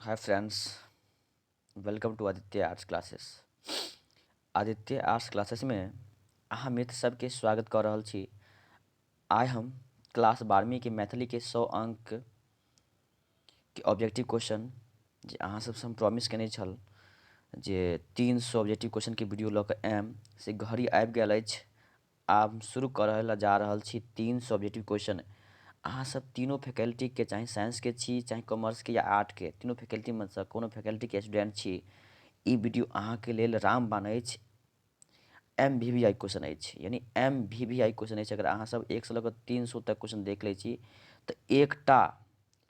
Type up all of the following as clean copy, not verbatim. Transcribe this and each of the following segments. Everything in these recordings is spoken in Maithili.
Hi friends, welcome to Aditya arts classes. Aditya arts क्लासेसमे अहाँ मित्र सबके स्वागत कऽ रहल छी। आइ हम क्लास 12वींके मैथिलीके 100 अंकके ऑब्जेक्टिव क्वेश्चन जे अहाँ सबसँ हम प्रॉमिस केने छल जे 300 ऑब्जेक्टिव क्वेश्चनके वीडियो लऽ कऽ आयब, से घड़ी आबि गेल अछि। आब हम शुरू करय लए जा रहल छी 300 ऑब्जेक्टिव क्वेश्चन। अहाँ सब तीनों फैकल्टीके, चाहे साइंसके छी, चाहे कॉमर्सके या आर्टके, तीनों फैकल्टीमे सँ कोनो फैकल्टीके स्टूडेंट छी, ई वीडियो अहाँके लेल रामबाण अछि। M V V I question अछि, यानी M V V I question अछि। अगर अहाँ सब 1 लऽ कऽ 300 तक क्वेश्चन देख लै छी तऽ एकटा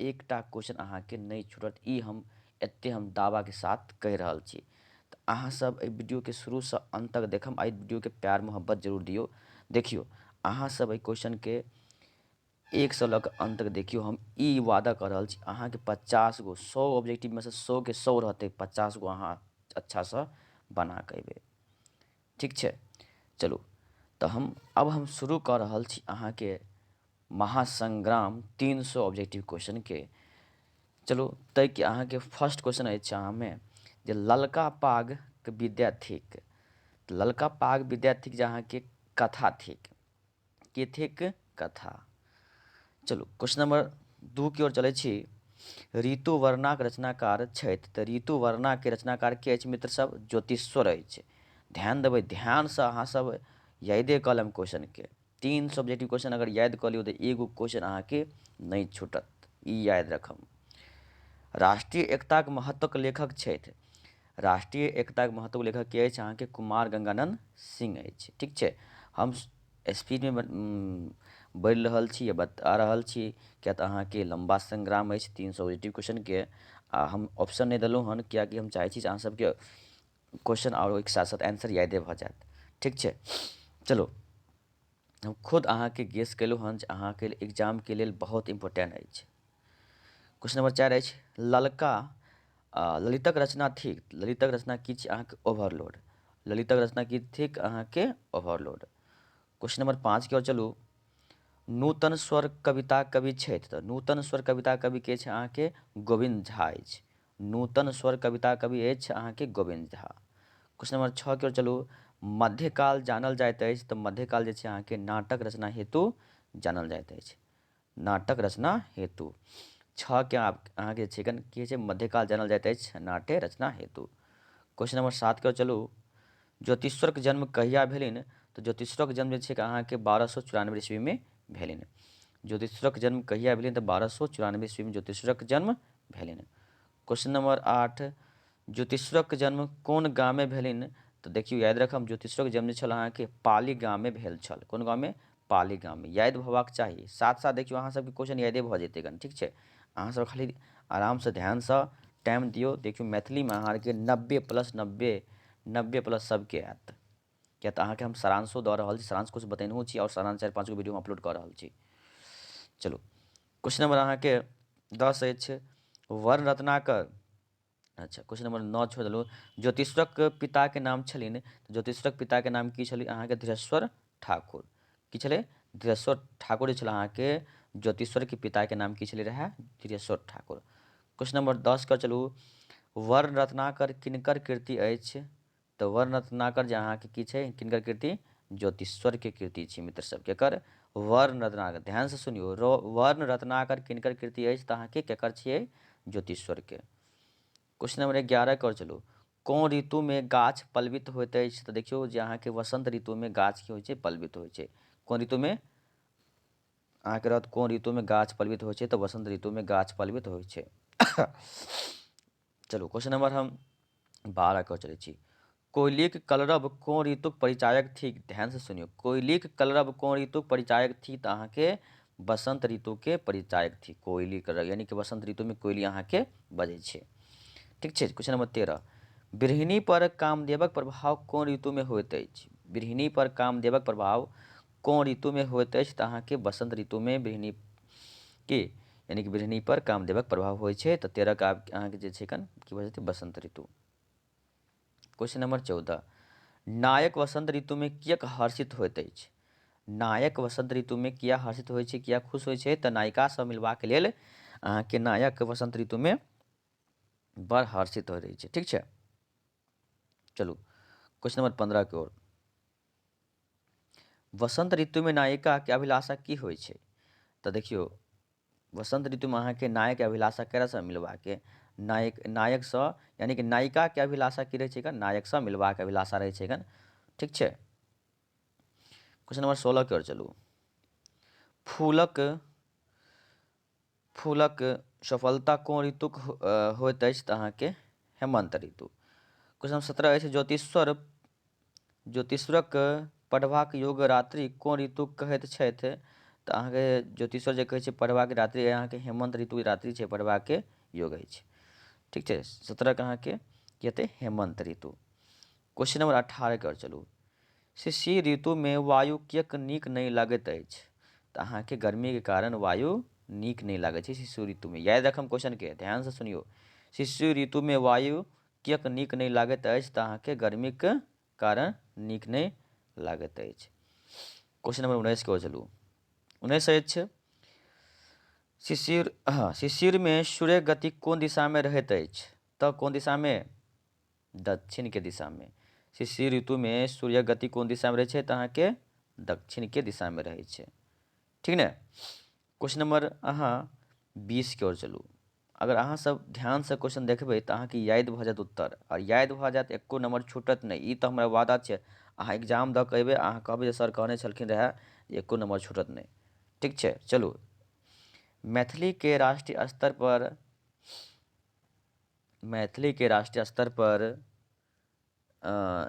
एकटा क्वेश्चन अहाँके नहि छूटत, ई हम एते हम दावाके साथ कहि रहल छी। तऽ अहाँ सब एहि वीडियोके शुरूसँ अन्त तक देखम, एहि वीडियोके प्यार मोहब्बत जरूर दियौ। देखियौ, अहाँ सब एहि क्वेश्चनके 1 लऽ कऽ अन्त तक देखियौ, हम ई वादा कऽ रहल छी अहाँके 50 गो 100 ऑब्जेक्टिवमे सँ 100 के 100 रहतै, 50 गो अहाँ अच्छासँ बना कऽ अयबै। ठीक छै, चलू तऽ हम अब हम शुरू कऽ रहल छी अहाँके महासंग्राम 300 ऑब्जेक्टिव क्वेश्चनके। चलू, ताहिके अहाँके फर्स्ट क्वेश्चन अछि अहाँमे जे ललका पागके विद्या थिक। ललका पाग विद्या थिक जे अहाँके कथा थिक। के थिक? कथा। चलू क्वेश्चन नंबर 2 की ओर चलै छी। ऋतुवर्णाक रचनाकार छथि। तऽ ऋतुवर्णाके रचनाकार के अछि मित्र सब? ज्योतिश्वर अछि। ध्यान देबै, ध्यानसँ अहाँ सब यादे कऽ लेब क्वेश्चनके। 300 ऑब्जेक्टिव क्वेश्चन अगर याद कऽ लियौ तऽ एगो क्वेश्चन अहाँके नहि छूटत, ई याद रखब। राष्ट्रीय एकताक महत्वक लेखक छथि। राष्ट्रीय एकताक महत्वक लेखक के अछि? अहाँके कुमार गंगानंद सिंह अछि। ठीक छै, हम स्पीडमे बढ़ि रहल छी या बता रहल छी, किया तऽ अहाँके लम्बा संग्राम अछि 300 ऑब्जेक्टिव क्वेश्चनके, आ हम ऑप्शन नहि देलहुँ हन कियाकि हम चाहै छी जे अहाँ सबके क्वेश्चन आओर ओहिके साथ साथ आंसर यादे भऽ जायत। ठीक छै, चलू हम खुद अहाँके गेस केलहुँ हन जे अहाँके एग्जामके लेल बहुत इम्पोर्टेंट अछि। क्वेश्चन नंबर 4 अछि, ललका ललितक रचना थिक। ललितक रचना की छी अहाँके? ओवरलोड। ललितक रचना की थिक अहाँके? ओवरलोड। क्वेश्चन नंबर 5 के ओर चलू। नूतन स्वर कविता कवि छथि। तऽ नूतन स्वर कविता कवि के छै? अहाँके गोविन्द झा अछि। नूतन स्वर कविता कवि अछि अहाँके गोविन्द झा। क्वेश्चन नंबर 6 के ओर चलू। मध्यकाल जानल जाइत अछि। तऽ मध्यकाल जे छै अहाँके नाटक रचना हेतु जानल जाइत अछि। नाटक रचना हेतु 6 के अहाँके जे छै की होइ छै? मध्यकाल जानल जाइत अछि नाट्य रचना हेतु। क्वेश्चन नंबर 7 के ओर चलू। ज्योतिश्वरके जन्म कहिया भेलनि? तऽ ज्योतिश्वरके जन्म जे छै अहाँके 1294 ईस्वीमे भेलनि। ज्योतिश्वरके जन्म कहिया भेलनि? तऽ 1294 ईस्वीमे ज्योतिश्वरके जन्म भेलनि। क्वेश्चन नंबर 8, ज्योतिश्वरके जन्म कोन गाममे भेलनि? तऽ देखियौ, याद रखब, ज्योतिश्वरके जन्म जे छल अहाँके पाली गाममे भेल छल। कोन गाममे? पाली गाममे। याद होबाक चाही। साथ साथ देखियौ, अहाँ सबके क्वेश्चन यादे भऽ जेतै गन। ठीक छै, अहाँ सब खाली आरामसँ ध्यानसँ टाइम दियौ। देखियौ, मैथिलीमे अहाँ आरके 90 प्लस 90, 90 प्लस सबके आयत, किया तऽ अहाँके हम सारांशो दऽ रहल छी, सारांश कुछ बतेनहो छी, आओर सारांश 4-5 गो वीडियो हम अपलोड कऽ रहल छी। चलू, क्वेश्चन नंबर अहाँके 10 अछि, वर्ण रत्नाकर। अच्छा, क्वेश्चन नंबर 9 छोड़ि देलहुँ। ज्योतिश्वरक पिताके नाम छलनि। ज्योतिश्वरक पिताके नाम की छलै? अहाँके धीरेश्वर ठाकुर। की छलै? धीरेश्वर ठाकुर जे छलै अहाँके ज्योतिश्वरके पिताके नाम की छलै रहए? धीरेश्वर ठाकुर। क्वेश्चन नंबर 10 के चलू। वर्ण रत्नाकर किनकर कृति अछि? तऽ वर्ण रत्नाकर जे अहाँके की छै, किनकर कृति? ज्योतिश्वरके कृति छी मित्र सब। केकर? वर्ण रत्नाकर। ध्यानसँ सुनियौ, वर्ण रत्नाकर किनकर कृति अछि? तऽ अहाँके केकर छियै? ज्योतिश्वरके। क्वेश्चन नंबर 11 के चलू। कोन ऋतुमे गाछ पल्लवित होइत अछि? तऽ देखियौ जे अहाँके वसंत ऋतुमे गाछ की होइ छै? पल्लवित होइ छै। कोन ऋतुमे अहाँके रहत? कोन ऋतुमे गाछ पल्लवित होइ छै? तऽ वसंत ऋतुमे गाछ पल्लवित होइ छै। चलू, क्वेश्चन नंबर हम 12 के चलै छी। कोयलीक कलरव कोन ऋतुक परिचायक थिक? ध्यानसँ सुनियौ, कोयलीक कलरव कोन ऋतुक परिचायक थिक? तऽ अहाँके वसंत ऋतुके परिचायक थिक कोयली कलरव, यानी कि वसंत ऋतुमे कोयली अहाँके बजै छै। ठीक छै। क्वेश्चन नंबर 13, गृहिणी पर कामदेवक प्रभाव कोन ऋतुमे होइत अछि? गृहिणी पर कामदेवक प्रभाव कोन ऋतुमे होइत अछि? तऽ अहाँके वसंत ऋतुमे गृहिणी के, यानी कि गृहिणी पर कामदेवक प्रभाव होइ छै। तऽ 13 के अहाँके जे छै कन की भऽ जेतै? वसंत ऋतु। क्वेश्चन नंबर 14, नायक वसंत ऋतुमे किएक हर्षित होइत अछि? नायक वसंत ऋतुमे किया हर्षित होइ छै, किया खुश होइ छै? तऽ नायिकासँ मिलबाक लेल अहाँके नायक वसंत ऋतुमे बड़ हर्षित होइत रहै छै। ठीक छै, चलू क्वेश्चन नंबर 15 के ओर। वसंत ऋतुमे नायिकाके अभिलाषा की होइ छै? तऽ देखियौ, वसंत ऋतुमे अहाँके नायकके अभिलाषा केकरासँ मिलबाके? नायकसँ, यानी कि नायिकाके अभिलाषा की रहै छै? नायकसँ मिलबाके अभिलाषा रहै छै। ठीक छै, क्वेश्चन नंबर 16 के ओर चलू। फूलक फूलक सफलता कोन ऋतुक होइत अछि? तऽ अहाँके हेमन्त ऋतु। क्वेश्चन नंबर 17 अछि, ज्योतिश्वरक पढ़बाक योग्य रात्रि कोन ऋतु कहैत छथि? तऽ अहाँके ज्योतिश्वर जे कहै छै पढ़बाक रात्रि, अहाँके हेमन्त ऋतु रात्रि छै पढ़बाक योग्य अछि। ठीक छै, 17 अहाँके की हेतै? हेमन्त ऋतु। क्वेश्चन नंबर 18 के चलू। शिशिर ऋतुमे वायु किएक नीक नहि लगैत अछि? तऽ अहाँके गर्मीके कारण वायु नीक नहि लागै छै शिशिर ऋतुमे। याद रखम क्वेश्चनके, ध्यानसँ सुनियौ। शिशिर ऋतुमे वायु किएक नीक नहि लागैत अछि? तऽ अहाँके गर्मीके कारण नीक नहि लागैत अछि। क्वेश्चन नंबर 19 के चलू। 19 अछि, शिशिर, हँ, शिशिरमे सूर्य गति कोन दिशामे रहैत अछि? तऽ कोन दिशामे? दक्षिणके दिशामे। शिशिर ऋतुमे सूर्यक गति कोन दिशामे रहै छै? तऽ अहाँके दक्षिणके दिशामे रहै छै। ठीक ने? क्वेश्चन नंबर अहाँ 20 के ओर चलू। अगर अहाँ सब ध्यानसँ क्वेश्चन देखबै तऽ अहाँके याद भऽ जायत उत्तर, आओर याद भऽ जायत, एको नंबर छूटत नहि। ई तऽ हमरा वादा छै। अहाँ एग्जाम दऽ कऽ अयबै, अहाँ कहबै जे सर कहने छलखिन रहए जे एको नंबर छूटत नहि। ठीक छै, चलू। मैथिलीके राष्ट्रीय स्तर पर, मैथिलीके राष्ट्रीय स्तर पर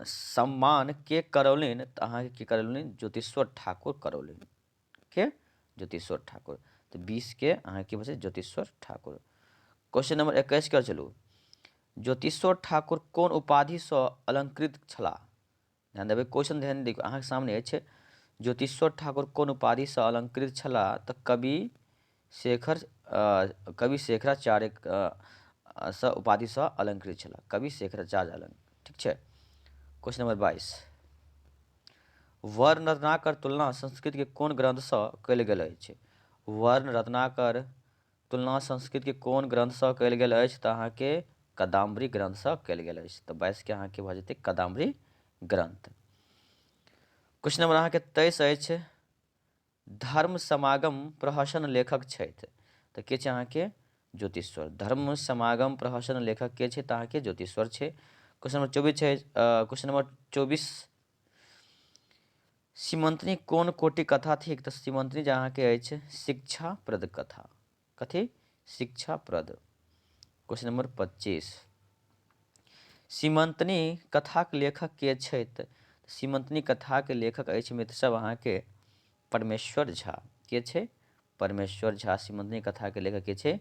सम्मान के करौलनि? तऽ अहाँके के करौलनि? ज्योतिश्वर ठाकुर करौलनि। के? ज्योतिश्वर ठाकुर। तऽ 20 के अहाँके की छै? ज्योतिश्वर ठाकुर। क्वेश्चन नंबर 21 के चलू। ज्योतिश्वर ठाकुर कोन उपाधिसँ अलंकृत छलाह? ध्यान देबै क्वेश्चन, ध्यान दियौ, अहाँके सामने अछि। ज्योतिश्वर ठाकुर कोन उपाधिसँ अलंकृत छलाह? तऽ कवि शेखर, कवि शेखराचार्य सँ उपाधिसँ अलंकृत छलाह, कवि शेखराचार्य अलंकृत। ठीक छै, क्वेश्चन नंबर 22। वर्ण रत्नाकर तुलना संस्कृत के कोन ग्रंथसँ कयल गेल अछि? वर्ण रत्नाकर तुलना संस्कृत के कोन ग्रंथसँ कयल गेल अछि? तऽ अहाँके कादम्बरी ग्रंथसँ कयल गेल अछि। तऽ 22 के अहाँके भऽ जेतै कादम्बरी ग्रंथ। क्वेश्चन नंबर अहाँके 23 अछि, धर्म समागम प्रहसन लेखक छथि? तऽ के छै अहाँके? ज्योतिश्वर। धर्म समागम प्रहसन लेखक के छै? तऽ अहाँके ज्योतिश्वर छै। क्वेश्चन नंबर 24 छै, क्वेश्चन नंबर 24, सीमंतनी कोन कोटि कथा थिक? तऽ सीमंतनी जे अहाँके अछि शिक्षाप्रद कथा। कथी? शिक्षाप्रद। क्वेश्चन नंबर 25, सीमंतनी कथाक लेखक के छथि? सीमंतनी कथाक लेखक अछि मित्र सब अहाँके परमेश्वर झा। के छै? परमेश्वर झा। सीमंतनी कथाके लेखक के छै?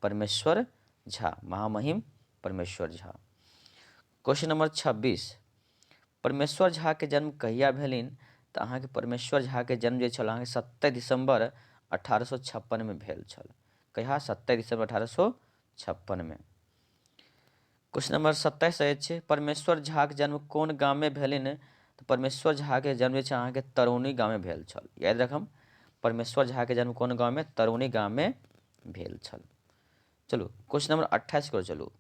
परमेश्वर झा, महामहिम परमेश्वर झा। क्वेश्चन नंबर 26, परमेश्वर झा के जन्म कहिया भेलनि? तऽ अहाँके परमेश्वर झा के जन्म जे छल अहाँके 27 दिसंबर 1856 में भेल छल। कहिया? 27 दिसंबर 1856 में। क्वेश्चन नंबर 27 अछि, परमेश्वर झाक जन्म कोन गाममे भेलनि? तऽ परमेश्वर झाके जन्म जे छै अहाँके तरौनी गाममे भेल छल। याद रखम, परमेश्वर झाके जन्म कोन गाममे? तरौनी गाममे भेल छल। चलू क्वेश्चन नंबर 28 को चलू।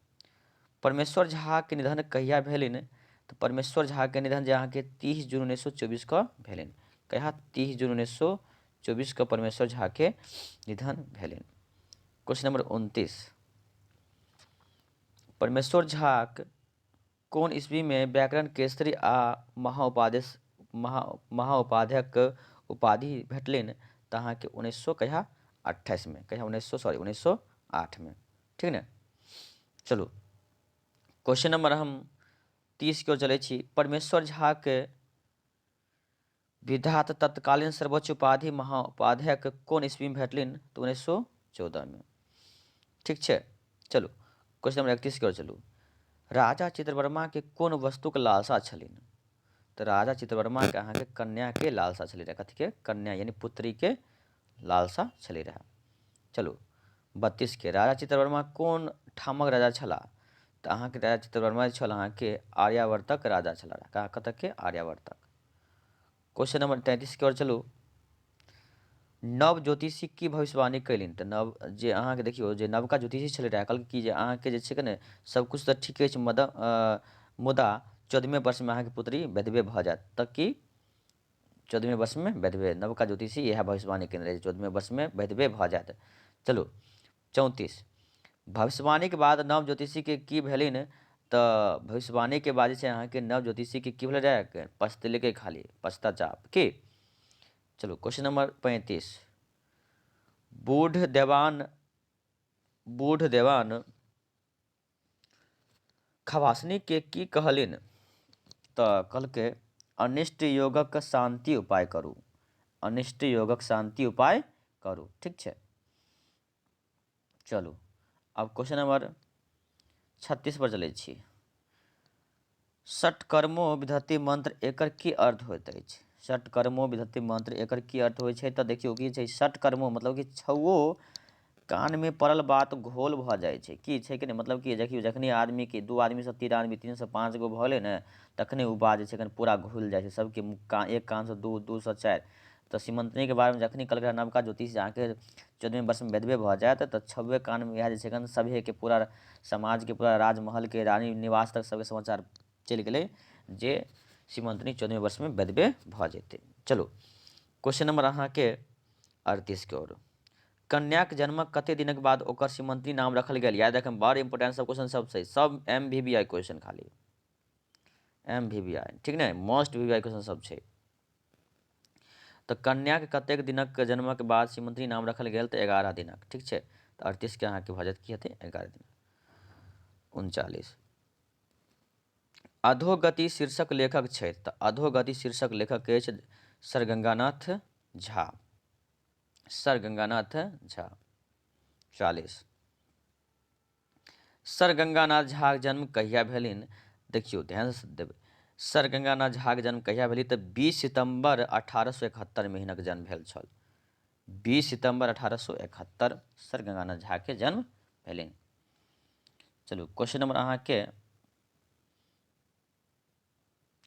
परमेश्वर झाके निधन कहिया भेलनि? तऽ परमेश्वर झाके निधन जे अहाँके 30 जून 1924 के भेलनि। कहिया? 30 जून 1924 के परमेश्वर झाके निधन भेलनि। क्वेश्चन नंबर 29, परमेश्वर झाक कोन ईस्वीमे व्याकरण केसरी आ महाउपाध्यायक उपाधि भेटलनि? तऽ अहाँके 1900 कहिया? 28 में। कहिया? 1900, सॉरी, 1908 में। ठीक ने? चलू क्वेश्चन नंबर हम 30 के ओर चलै छी। परमेश्वर झाके विधात तत्कालीन सर्वोच्च उपाधि महाउपाध्यायक कोन ईस्वी में भेटलनि? तऽ 1914 में। ठीक छै, चलू क्वेश्चन नंबर 31 के ओर चलू। राजा चित्रवर्मा के कोन वस्तुक लालसा छलनि? तऽ राजा चित्रवर्मा के अहाँके कन्या के लालसा छलै रहए। कथी के? कन्या यानी पुत्री के लालसा छलै रहए। चलू 32 के, राजा चित्रवर्मा कोन ठामक राजा छलाह? तऽ अहाँके राजा चित्रवर्मा जे छल अहाँके आर्यावर्तक राजा छलाह। कतऽ के? आर्यावर्तक। क्वेश्चन नंबर 33 के ओर चलू। नव ज्योतिषी की भविष्यवाणी कयलनि? तऽ नव जे अहाँके देखियौ जे नवका ज्योतिषी छलै रहए, कहलकै कि जे अहाँके जे छै ने सभकिछु तऽ ठीके छै, मुदा 14वें वर्षमे अहाँके पुत्री विधवे भऽ जायत। तऽ की 14वें वर्षमे विधवे? नवका ज्योतिषी इएह भविष्यवाणी केने रहै, 14वें वर्षमे विधवे भऽ जायत। चलू 34, भविष्यवाणीके बाद नव ज्योतिषीके की भेलनि? तऽ भविष्यवाणीके बाद जे छै अहाँके नव ज्योतिषीके की भेलै रहए? पछतेलकै, खाली पश्चाताप की। चलू क्वेश्चन नंबर 35, बूढ़ देवान, बूढ़ देवान खवासनी के की कहलनि? तऽ कहलकै अनिष्ट योगक शान्ति उपाय करू, अनिष्ट योगक शान्ति उपाय करू। ठीक छै, चलू आब क्वेश्चन नंबर 36 पर चलै छी। षटकर्मो विधति मंत्र एकर की अर्थ होइत अछि? षटकर्मो विधति मंत्र एकर की अर्थ होइ छै? तऽ देखियौ की छै, षटकर्मो मतलब कि छओ कानमे पड़ल बात घोल भऽ जाइ छै। की छै कि नहि? मतलब कि देखियौ जखनी आदमीके 2 आदमीसँ 3 आदमी 3सँ 5 गो भऽ गेलै ने, तखने ओ बात जे छै कनि पूरा घुलि जाइ छै सबके। एक कानसँ 2, 2सँ 4। तऽ सीमंतनीके बारेमे जखनी कहलकै नवका ज्योतिष अहाँके 14वें वर्षमे विधवे भऽ जायत, तऽ छवे कानमे इएह जे छै कनि सभेके पूरा समाजके पूरा राजमहलके रानी निवास तक सबके समाचार चलि गेलै जे सीमंतनी 14वें वर्षमे विधवे भऽ जेतै। चलू क्वेश्चन नंबर अहाँके 38 के ओर, कन्याक जन्मक कते दिनक बाद ओकर सीमंतनी नाम रखल गेल? याद रखब, बड़ इंपोर्टेंट सब क्वेश्चन सब छै, सब M V we I question, खाली एम वी we आई, ठीक ने, most we we I question सब छै। तऽ कन्याक कतेक दिनक जन्मक बाद सीमंतनी नाम रखल गेल? तऽ 11 दिनक। ठीक छै, तऽ 38 के अहाँके भऽ जायत की हेतै? 11 दिन। 39, अधोगति शीर्षक लेखक छथि? तऽ अधोगति शीर्षक लेखक के अछि? Sir Ganganath Jha, sir Ganganath Jha. 40, sir Ganganath झाक जन्म कहिया भेलनि? देखियौ ध्यान से देबै, सर गंगानाथ झाक जन्म कहिया भेलै? तऽ 20 सितम्बर 1871 में हिनक जन्म भेल छल। 20 सितम्बर 1871 सर गंगानाथ झा के जन्म भेलनि। चलू क्वेश्चन नंबर अहाँके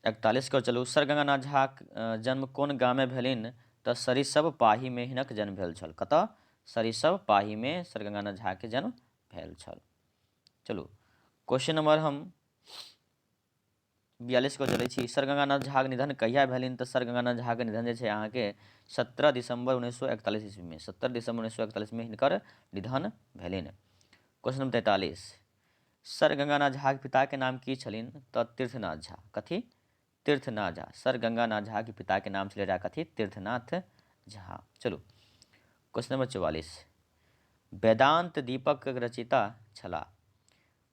41 के चलू, सर गंगानाथ झाक जन्म कोन गाममे भेलनि? तऽ सरिसब पाहीमे हिनक जन्म भेल छल। कतऽ? सरिसब पाहीमे सर गंगानाथ झा के जन्म भेल छल। चलू क्वेश्चन नंबर हम 42 के चलै छी। सर गंगानाथ झाक निधन कहिया भेलनि? तऽ सर गंगानाथ झाक निधन जे छै अहाँके 17 दिसंबर 1941 ईस्वीमे, 17 दिसंबर 1941 में हिनकर निधन भेलनि। क्वेश्चन नंबर 43, सर गंगानाथ झाक पिताके नाम की छलनि? तऽ तीर्थनाथ झा। कथी? तीर्थनाथ झा। सर गंगानाथ झा के पिताके नाम छलै रहा कथी? तीर्थनाथ झा। चलू क्वेश्चन नंबर 44, वेदांत दीपक रचयिता छलाह?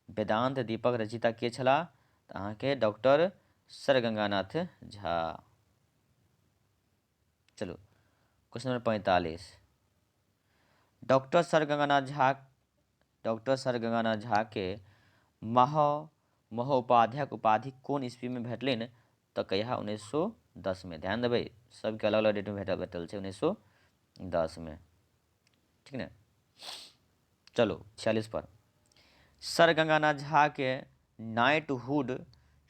वेदांत दीपक रचयिता के छलाह? तऽ अहाँके डॉक्टर सर गंगानाथ झा। चलू question number 45, doctor sir Ganganath Jha, doctor sir Ganganath Jha के महोपाध्यायक उपाधि कोन ईस्वी में भेटलनि? तऽ कहिया? 1910 में। ध्यान देबै, सबके अलग अलग डेट में भेटल छै, 1910 में, ठीक ने। चलो 46 पर, सर गंगानाथ झा के नाइटहुड,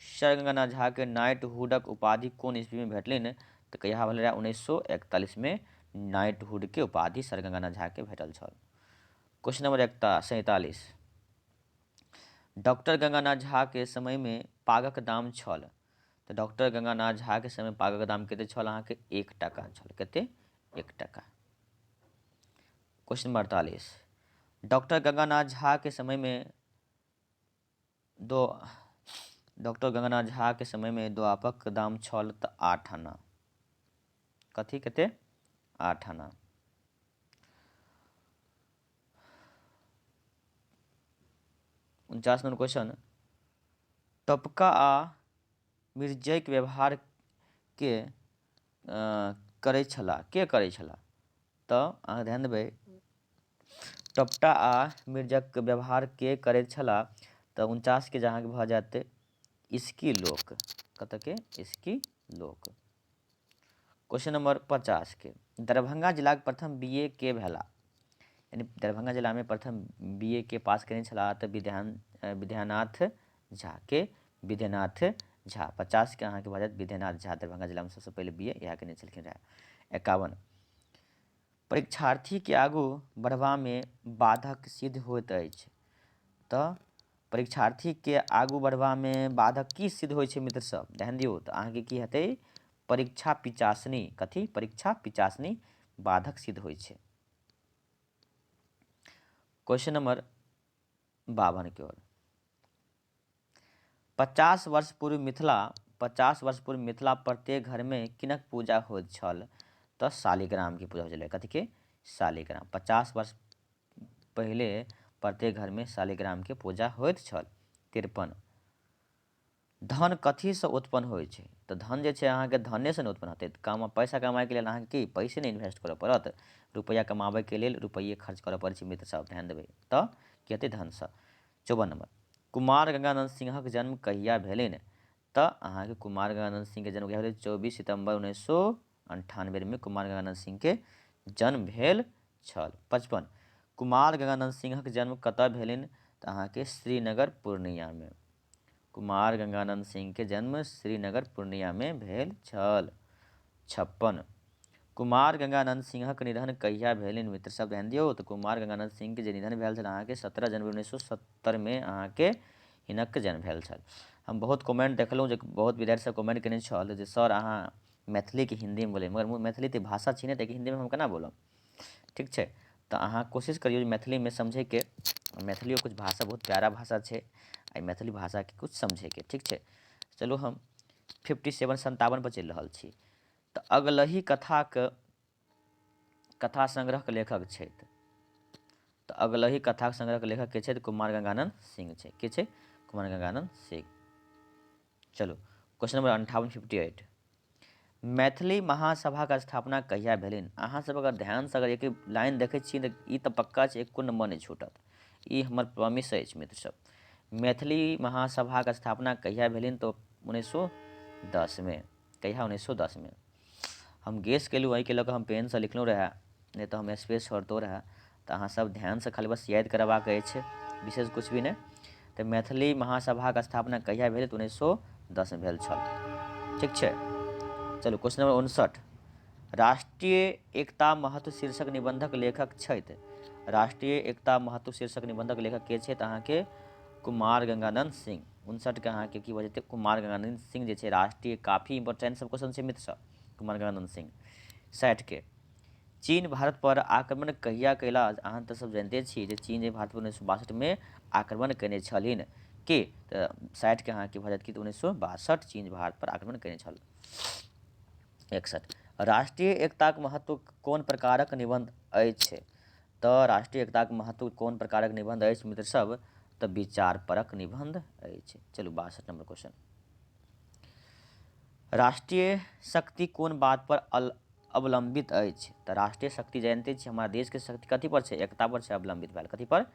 सर गंगानाथ झा के नाइटहुडक उपाधि कोन ईस्वी में भेटलनि? तऽ कहिया भेलै रहए? 1941 में नाइटहुड के उपाधि सर गंगानाथ झा के भेटल छल। Question number 47, doctor Ganganath Jha के समय में पागक दाम छल? तऽ डॉक्टर गंगानाथ झा के समय पागक दाम कते छल? अहाँके 1 टाका छल। कते? 1 टाका। Question number 48, doctor Ganganath Jha के समय में दो, डॉक्टर गंगानाथ झा के समय में दोआपक दाम छल तऽ 8 आना। कथी? कते? 8 आना। 49 नंबर क्वेश्चन, टपका आ मिर्जैक व्यवहार के करै छलाह? के करै छलाह? तऽ अहाँ ध्यान देबै, टपटा आ मिर्जक व्यवहार के करैत छलाह? तऽ 49 के जहाँ भऽ जायत इसकी लोक। कतऽ के? इसकी लोक। क्वेश्चन नंबर 50 के, दरभंगा जिलाक प्रथम बी ए के भेला? यानी दरभंगा जिलामे प्रथम बी ए के पास केने छलाह? तऽ विद्यानाथ झा। के? विद्यानाथ झा। 50 के अहाँके भऽ जायत विद्यानाथ झा, दरभंगा जिलामे सबसँ पहिले बी ए इएह केने छलखिन रहए। 51, परीक्षार्थीके आगू बढ़बामे बाधक सिद्ध होइत अछि। तऽ परीक्षार्थीके आगू बढ़बामे बाधक की सिद्ध होइ छै मित्र सब? ध्यान दियौ, तऽ अहाँके की हेतै? परीक्षा पिचासनी। कथी? परीक्षा पिचासनी बाधक सिद्ध होइ छै। क्वेश्चन नंबर 52 के ओर। 50 वर्ष पूर्व मिथिला, 50 वर्ष पूर्व मिथिला प्रत्येक घरमे किनक पूजा होइत छल? तऽ शालिग्रामके पूजा होइ छलै। कथीके? शालिग्राम। 50 वर्ष पहिले प्रत्येक घरमे शालिग्रामके पूजा होइत छल। 53, धन कथीसँ उत्पन्न होइ छै? तऽ धन जे छै अहाँके धनेसँ ने उत्पन्न हेतै। काम पैसा कमाइके लेल अहाँके की पैसे ने इन्वेस्ट करऽ पड़त। रुपैआ कमाबैके लेल रुपैए खर्च करऽ पड़ै छै मित्र सब, ध्यान देबै। तऽ की हेतै? धनसँ। 54 नंबर, कुमार गंगानंद सिंहक जन्म कहिया भेलनि? तऽ अहाँके कुमार गंगानंद सिंहके जन्म कहिया भेलै? 24 सितम्बर 1998 कुमार गंगानंद सिंहके जन्म भेल छल। 55, कुमार गंगानंद सिंहक जन्म कतऽ भेलनि? तऽ अहाँके श्रीनगर पूर्णियामे। कुमार गंगानंद सिंहके जन्म श्रीनगर पूर्णियामे भेल छल। 56, कुमार गंगानंद सिंहक निधन कहिया भेलनि? मित्र सब ध्यान दियौ, तऽ कुमार गंगानंद सिंहके जे निधन भेल छल अहाँके 17 जनवरी 1970 अहाँके हिनक जन्म भेल छल। हम बहुत कमेंट देखलहुँ जे बहुत विद्यार्थी सब कमेंट केने छल जे सर अहाँ मैथिलीके हिन्दीमे बोलै, मगर मैथिली तऽ भाषा छी ने, तऽ हिन्दीमे हम केना बोलब? ठीक छै, तऽ अहाँ कोशिश करियौ जे मैथिलीमे समझैके, मैथिलियो कुछ भाषा बहुत प्यारा भाषा छै, आ मैथिली भाषाके कुछ समझैके। ठीक छै, चलू हम 57 57 पर चलि रहल छी। तऽ अगलही कथाके कथा संग्रहके लेखक छथि। तऽ अगलही कथा संग्रहके लेखक के छथि? कुमार गंगानंद सिंह छै। के छै? कुमार गंगानंद सिंह। चलू क्वेश्चन नंबर 58, 58, मैथिली महासभाके स्थापना कहिया भेलनि? अहाँ सब अगर ध्यानसँ अगर एक लाइन देखै छी तऽ ई तऽ पक्का छै, एको नंबर नहि छूटत, ई हमर प्रॉमिस अछि मित्र सब। मैथिली महासभाके स्थापना कहिया भेलनि? तऽ 1910। कहिया? 1910। हम गेस केलहुँ, एहिके लऽ कऽ हम पेनसँ लिखलहुँ रहए, नहि तऽ हम स्पेस छोड़तो रहए। तऽ अहाँ सब ध्यानसँ खाली बस याद करबाक अछि, विशेष कुछ भी नहि। तऽ मैथिली महासभाके स्थापना कहिया भेल? तऽ 1910 भेल छल। ठीक छै, चलू क्वेश्चन नंबर 59, राष्ट्रीय एकता महत्व शीर्षक निबंधक लेखक छथि। राष्ट्रीय एकता महत्व शीर्षक निबंधक लेखक के छथि? अहाँके कुमार गंगानंद सिंह। 59 के अहाँके की भऽ जेतै? कुमार गंगानंद सिंह जे छै राष्ट्रीय, काफी इंपोर्टेंट सब क्वेश्चन छै मित्र सब, कुमार गंगानंद सिंह। 60 के, चीन भारत पर आक्रमण कहिया कयला? अहाँ तऽ सब जानिते छी जे चीन जे भारत पर 1962 में आक्रमण कयने छलनि के, तऽ 60 के अहाँके भऽ जायत कि 1962 चीन भारत पर आक्रमण कयने छल। 61, राष्ट्रीय एकताक महत्व कोन प्रकारक निबंध अछि? तऽ राष्ट्रीय एकताक महत्व कोन प्रकारक निबंध अछि मित्र सब? तऽ विचारपरक निबंध अछि। चलू 62 नंबर क्वेश्चन, राष्ट्रीय शक्ति कोन बात पर अवलंबित अछि? तऽ राष्ट्रीय शक्ति जानते छी हमारा देश के शक्ति कथी पर छै? एकता पर छै अवलंबित भेल। कथी पर?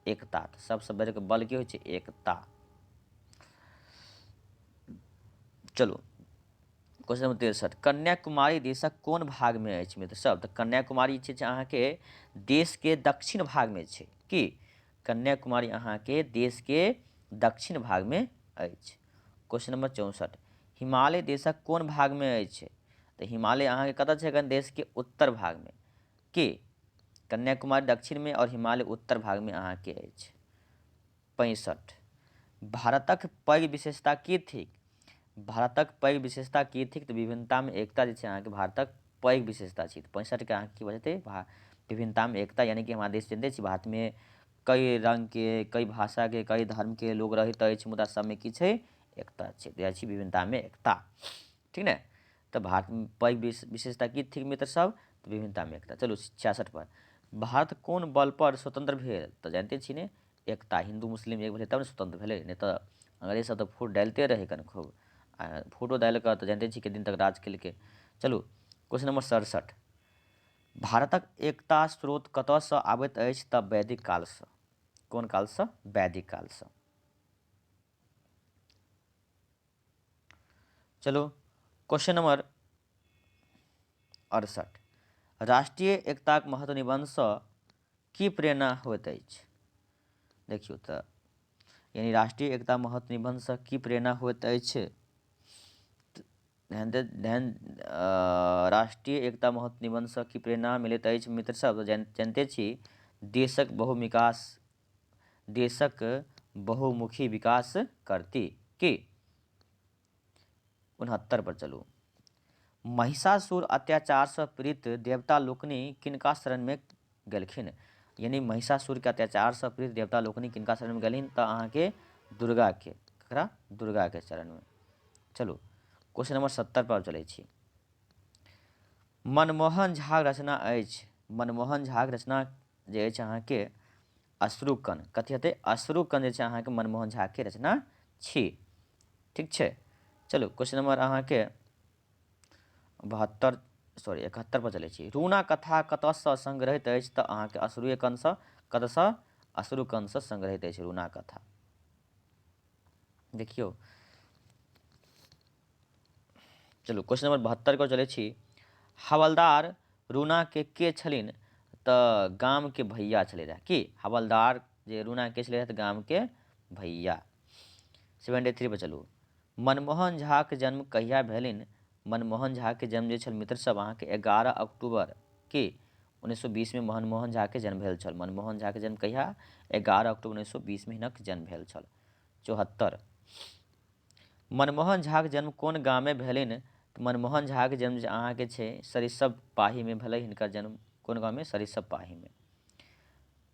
एकता। तऽ सबसँ बड़का बल की होइ छै? एकता। चलू क्वेश्चन नंबर 63, कन्याकुमारी देशक कोन भागमे अछि मित्र सब? तऽ कन्याकुमारी जे छै अहाँके देशके दक्षिण भागमे छै। की? कन्याकुमारी अहाँके देशके दक्षिण भागमे अछि। क्वेश्चन नंबर 64, हिमालय देशक कोन भागमे अछि? तऽ हिमालय अहाँके कतऽ छै? एखन देशके उत्तर भागमे। की? कन्याकुमारी दक्षिणमे और हिमालय उत्तर भागमे अहाँके अछि। 65, भारतक पैघ विशेषता की थिक? भारतक पैघ विशेषता की थिक? तऽ विभिन्नतामे एकता जे छै अहाँके भारतक पैघ विशेषता छी। तऽ 65 के अहाँके की भऽ जेतै? विभिन्नतामे एकता, यानी कि हमारा देश जानते छी भारतमे कई रङ्गके, कई भाषाके, कई धर्मके लोग रहैत अछि, मुदा सबमे की छै? एकता छै। तऽ इएह छी विभिन्नतामे एकता। ठीक ने? तऽ भारत पैघ विशेषता की थिक मित्र सब? तऽ विभिन्नतामे एकता। चलू 66 पर, भारत कोन बल पर स्वतंत्र भेल? तऽ जानते छी ने, एकता, हिन्दू मुस्लिम एक भेलै तब ने स्वतंत्र भेलै, नहि तऽ अंग्रेज सब तऽ फूट डालिते रहै कन खूब, आ फूटो डालि कऽ तऽ जानते छी कते दिन तक राज केलकै। चलू क्वेश्चन नंबर 67, भारतक एकता स्रोत कतऽसँ आबैत अछि? तऽ वैदिक कालसँ। कोन कालसँ? वैदिक कालसँ। चलू क्वेश्चन नंबर 68, राष्ट्रीय एकताक महत्व निबंधसँ की प्रेरणा होइत अछि? देखियौ तऽ यानी राष्ट्रीय एकता महत्व निबंधसँ की प्रेरणा होइत अछि? ध्यान ध्यान राष्ट्रीय एकता महत्व निबन्धसँ की प्रेरणा मिलैत अछि मित्र सब? जनिते छी देशक बहुविकास, देशक बहुमुखी विकास करती। की 69 पर चलू। महिषासुर अत्याचारसँ पीड़ित देवता लोकनि किनका शरणमे गेलखिन? यानी महिषासुरके अत्याचारसँ पीड़ित देवता लोकनि किनका शरणमे गेलखिन? तऽ अहाँके दुर्गाके। ककरा? दुर्गाके शरणमे। चलू क्वेश्चन नंबर 70 पर चलै छी। मनमोहन झाक रचना अछि, मनमोहन झाक रचना जे अछि अहाँके अश्रुकण। कथी हेतै? अश्रुकण जे छै अहाँके मनमोहन झाके रचना छी। ठीक छै। चलू क्वेश्चन नंबर अहाँके 72 सॉरी 71 पर चलै छी। रूना कथा कतऽसँ संग्रहित अछि? तऽ अहाँके अश्रुकणसँ। कतऽसँ? अश्रुकणसँ संग्रहित अछि रूना कथा। देखियौ चलू क्वेश्चन नंबर 72 पर चलै छी। हवलदार रूना के छलिन? तऽ गाम के भैया छलै रहए। की हवलदार जे रूना के छलै रहए? तऽ गाम के भैया। 73 पर चलू। मनमोहन झाके जन्म कहिया भेलनि? मनमोहन झाके जन्म जे छल मित्र सब अहाँके 11 अक्टूबर की 1920 में मनमोहन झाके जन्म भेल छल। मनमोहन झाके जन्म कहिया? 11 अक्टूबर 1920 में हिनक जन्म भेल छल। 74 मनमोहन झाके जन्म कोन गाममे भेलनि? तऽ मनमोहन झाके जन्म जे अहाँके छै सरिसब पाहीमे भेलै। हिनकर जन्म कोन गाममे? सरिसब पाहीमे।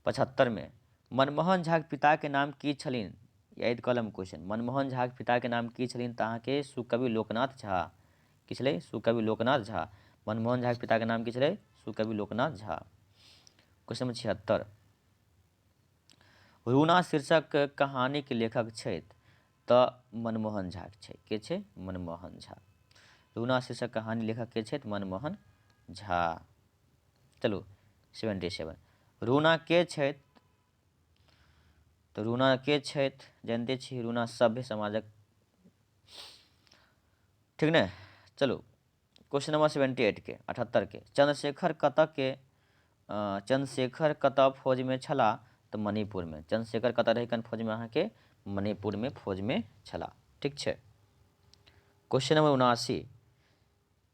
75 में मनमोहन झाके पिताके नाम की छलनि? याद कलम क्वेश्चन। मनमोहन झाके पिताके नाम की छलनि? तऽ अहाँके सुकवि लोकनाथ झा। की छलै? सुकवि लोकनाथ झा। मनमोहन झाके पिताके नाम की छलै? सुकवि लोकनाथ झा। क्वेश्चन नंबर 76 रूना शीर्षक कहानीके लेखक छथि? तऽ मनमोहन झा छै। के छै? मनमोहन झा। रूना शीर्षक कहानी लेखक के छथि? मनमोहन झा। चलू 77 रूना के छथि? तऽ रूना के छथि? जानते छी रूना सभ्य समाजक। ठीक ने। चलू क्वेश्चन नंबर 78 के 78 के चंद्रशेखर कतऽ के चंद्रशेखर कतऽ फौजमे छलाह? तऽ मणिपुरमे। चंद्रशेखर कतऽ रहै कन फौजमे? अहाँके मणिपुरमे फौजमे छलाह। ठीक छै। क्वेश्चन नंबर 79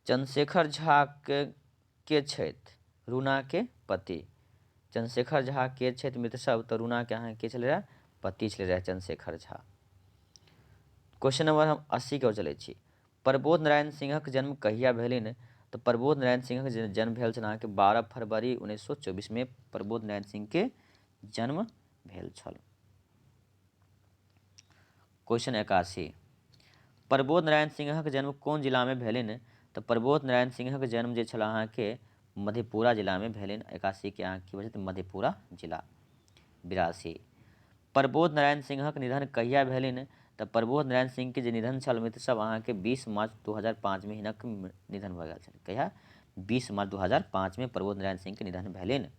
चंद्रशेखर झा के छथि? रूना के पति। चंद्रशेखर झा के छथि मित्र सब? तऽ रूना के अहाँके के छलै रहए? पति छलै रहए चंद्रशेखर झा। क्वेश्चन नंबर हम 80 के चलै छी। प्रबोध नारायण सिंहक जन्म कहिया भेलनि? तऽ प्रबोध नारायण सिंहक जन्म भेल छल अहाँके 12 फरवरी 1924 में प्रबोध नारायण सिंह के जन्म भेल छल। क्वेश्चन 81 प्रबोध नारायण सिंहक जन्म कोन जिलामे भेलनि? तऽ प्रबोध नारायण सिंहक जन्म जे छल अहाँके मधेपुरा जिलामे भेलनि। 81 के अहाँके की भऽ जेतै? मधेपुरा जिला। 82 प्रबोध नारायण सिंहक निधन कहिया भेलनि? तऽ प्रबोध नारायण सिंह के जे निधन छल मित्र सब अहाँके 20 मार्च 2005 में हिनक निधन भऽ गेल छल। कहिया? 20 मार्च 2005 में प्रबोध नारायण सिंह के निधन भेलनि।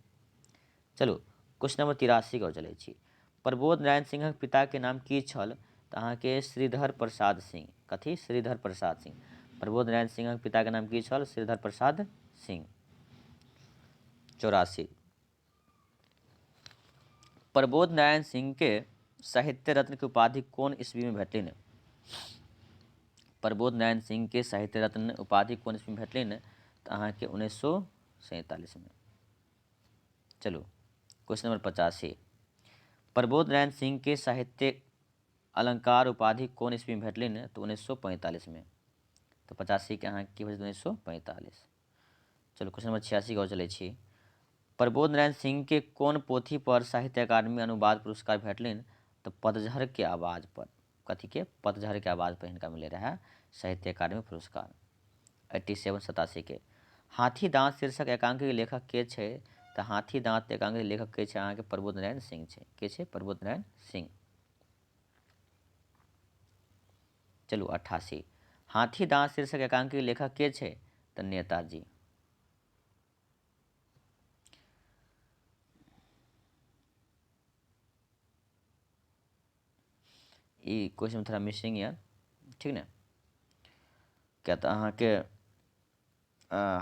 चलू क्वेश्चन नंबर 83 के चलै छी। प्रबोध नारायण सिंहक पिता के नाम की छल? तऽ अहाँके श्रीधर प्रसाद सिंह। कथी? श्रीधर प्रसाद सिंह। प्रबोध नारायण सिंहक पिता के नाम की छल? श्रीधर प्रसाद सिंह। 84 प्रबोध नारायण सिंह के साहित्य रत्न के उपाधि कोन ईस्वी में भेटलनि? प्रबोध नारायण सिंह के साहित्य रत्न उपाधि कोन ईस्वी में भेटलनि? तऽ अहाँके 1947 में। चलू क्वेश्चन नंबर 85 प्रबोध नारायण सिंह के साहित्य अलंकार उपाधि कोन ईस्वी में भेटलनि? तऽ 1945 में। तऽ 85 के अहाँके की भऽ जेतै? 1945। चलू क्वेश्चन नंबर 86 के चलै छी। प्रबोध नारायण सिंह के कोन पोथी पर साहित्य अकादमी अनुवाद पुरस्कार भेटलनि? तऽ पतझड़ के आवाज पर। कथी के? पतझड़ के आवाज पर हिनका मिले रहे साहित्य अकादमी पुरस्कार। 87 87 के हाथी दाँत शीर्षक एकांकी के लेखक के छै? तऽ हाथी दाँत एकांकी के लेखक के छै? अहाँके प्रबोध नारायण सिंह छै। के छै? प्रबोध नारायण सिंह। चलू 88 हाथी दाँत शीर्षक एकांकी के लेखक के छै? तऽ नेताजी। ई क्वेश्चन थोड़ा मिसिंग यऽ। ठीक ने। किया तऽ अहाँके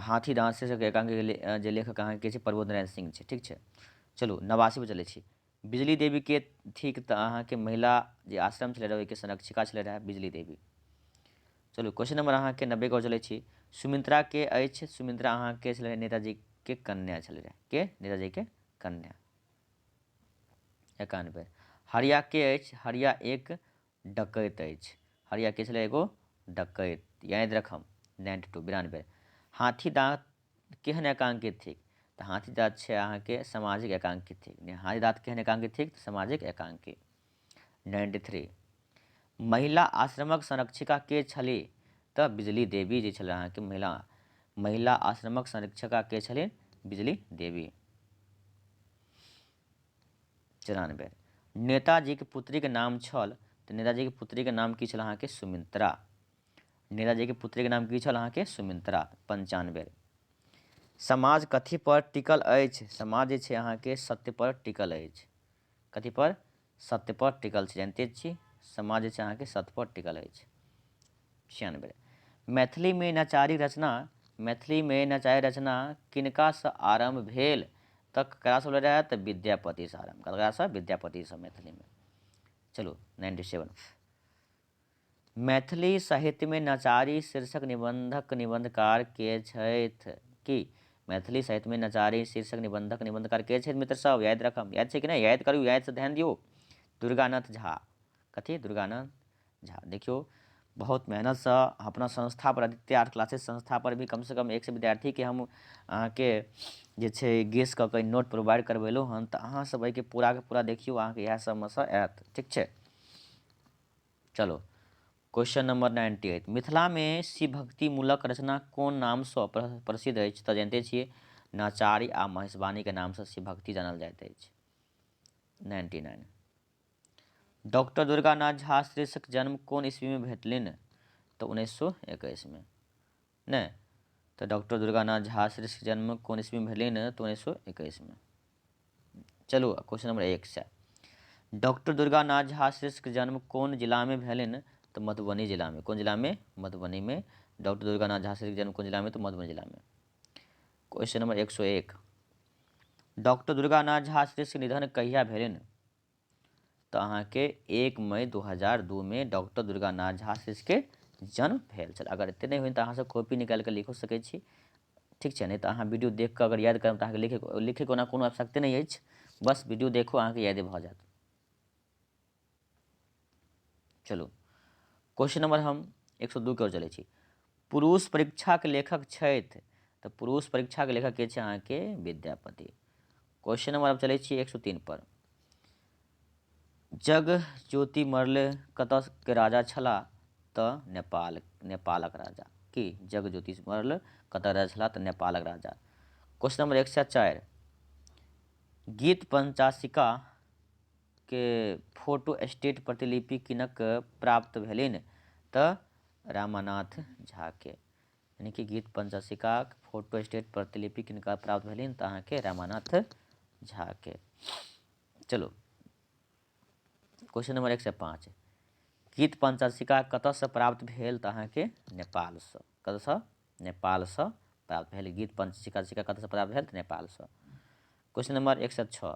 हाथी दाँत शीर्षक एकांकी जे लेखक अहाँके छै प्रबोध नारायण सिंह छै। ठीक छै। चलू 89 पर चलै छी। बिजली देवी के ठीक? तऽ अहाँके महिला जे आश्रम छलै रहए ओहिके संरक्षिका छलै रहए बिजली देवी। चलू क्वेश्चन नंबर अहाँके 90 के चलै छी। सुमित्रा के अछि? सुमित्रा अहाँके छलै नेताजी के कन्या छलै रहै। के? नेताजी के कन्या। 91। हरिया के अछि? हरिया एक डकैत अछि। हरिया के छलै? एगो डकैत, याद रखम। 92, 92। हाथी दाँत केहन एकांकी थिक? तऽ हाथी दाँत छै अहाँके सामाजिक एकांकी थिक। हाथी दाँत केहन एकांकी थिक? सामाजिक एकांकी। 93। महिला आश्रमक संरक्षिका के छली? तऽ बिजली देवी जे छलै अहाँके महिला महिला आश्रमक संरक्षिका के छली? बिजली देवी। 94। नेताजीके पुत्रीके नाम छल? तऽ नेताजीके पुत्रीके नाम की छल अहाँके? सुमित्रा। नेताजीके पुत्रीके नाम की छल अहाँके? सुमित्रा। 95। समाज कथी पर टिकल अछि? समाज जे छै अहाँके सत्य पर टिकल अछि। कथी पर? सत्य पर टिकल छै। जानिते छी, समाज जे छै अहाँके सत्य पर टिकल अछि। 96। मैथिलीमे नचारी रचना, मैथिलीमे नचारी रचना किनकासँ आरम्भ भेल? तऽ ककरासँ भेल रहै? तऽ विद्यापतिसँ आरम्भ। ककरासँ? विद्यापतिसँ मैथिलीमे। चलू 97। मैथिली साहित्यमे नचारी शीर्षक निबन्धक निबन्धकार के छथि? की मैथिली साहित्यमे नचारी शीर्षक निबन्धक निबन्धकार के छथि? मित्र सब याद रखम, याद छै कि नहि? याद करू, यादसँ ध्यान दियौ। दुर्गानाथ झा। कथी? दुर्गानाथ झा। देखियौ, बहुत मेहनतसँ अपना संस्था पर, आदित्य आर्ट क्लासेस संस्था पर भी कमसँ कम 100 विद्यार्थीके हम अहाँके जे छै गेस कऽ कऽ नोट प्रोवाइड करबेलहुँ हन, तऽ अहाँ सब एहिके पूराके पूरा देखियौ, अहाँके इएह सबमे सँ आयत। ठीक छै, चलो क्वेश्चन नंबर 98। मिथिलामे शिवभक्तिमूलक रचना कोन नामसँ प्रसिद्ध अछि? तऽ जानिते छियै, नचारी आ महेशवाणीके नामसँ शिवभक्ति जानल जाइत अछि। 99। डॉक्टर दुर्गानाथ झा श्रेष्ठक जन्म कोन ईस्वीमे भेटलनि? तऽ 1921मे। नहि तऽ डॉक्टर दुर्गानाथ झा श्रेष्ठक जन्म कोन ईस्वीमे भेलनि? तऽ 1921मे। चलू question number 100। Doctor Durganath Jha श्रेष्ठक जन्म कोन जिलामे भेलनि? तऽ मधुबनी जिलामे। कोन जिलामे? मधुबनीमे। डॉक्टर दुर्गानाथ झा श्रेष्ठक जन्म कोन जिलामे? तऽ मधुबनी जिलामे। Question number 101। Doctor Durganath Jha श्रेष्ठक निधन कहिया भेलनि? तऽ अहाँके 1 मई 2002मे डॉक्टर दुर्गानाथ झा श्रेष्ठके जन्म भेल छल। अगर एते नहि होइ तऽ अहाँसब कॉपी निकालि कऽ लिखो सकै छी। ठीक छै, नहि तऽ अहाँ वीडियो देख कऽ अगर याद करब तऽ अहाँके लिखे लिखैके ओना कोनो आवश्यकते नहि अछि, बस वीडियो देखू अहाँके यादे भऽ जायत। चलू क्वेश्चन नंबर हम 102 के ओर चलै छी। पुरुष परीक्षाके लेखक छथि? तऽ पुरुष परीक्षाके लेखक के छै? अहाँके विद्यापति। क्वेश्चन नंबर अब चलै छी 103 पर। जग ज्योति मरले कतऽ के राजा छलाह? तऽ नेपाल, नेपालक राजा। की जग ज्योति मरल कतऽ राजा छलाह? तऽ नेपालक राजा। Question number 104। गीत पंचाशिका के फोटो स्टेट प्रतिलिपि किनक प्राप्त भेलनि? तऽ रामानाथ झा के। यानी कि गीत पंचाशिकाक फोटो स्टेट प्रतिलिपि किनका प्राप्त भेलनि? तऽ अहाँके रामानाथ झा के। चलू क्वेश्चन नंबर 105। गीत पंचाशिका कतऽसँ प्राप्त भेल? तऽ अहाँके नेपालसँ। कतऽसँ? नेपालसँ प्राप्त भेल। गीत पंचाशिका कतऽसँ प्राप्त भेल? तऽ नेपालसँ। Question number 106।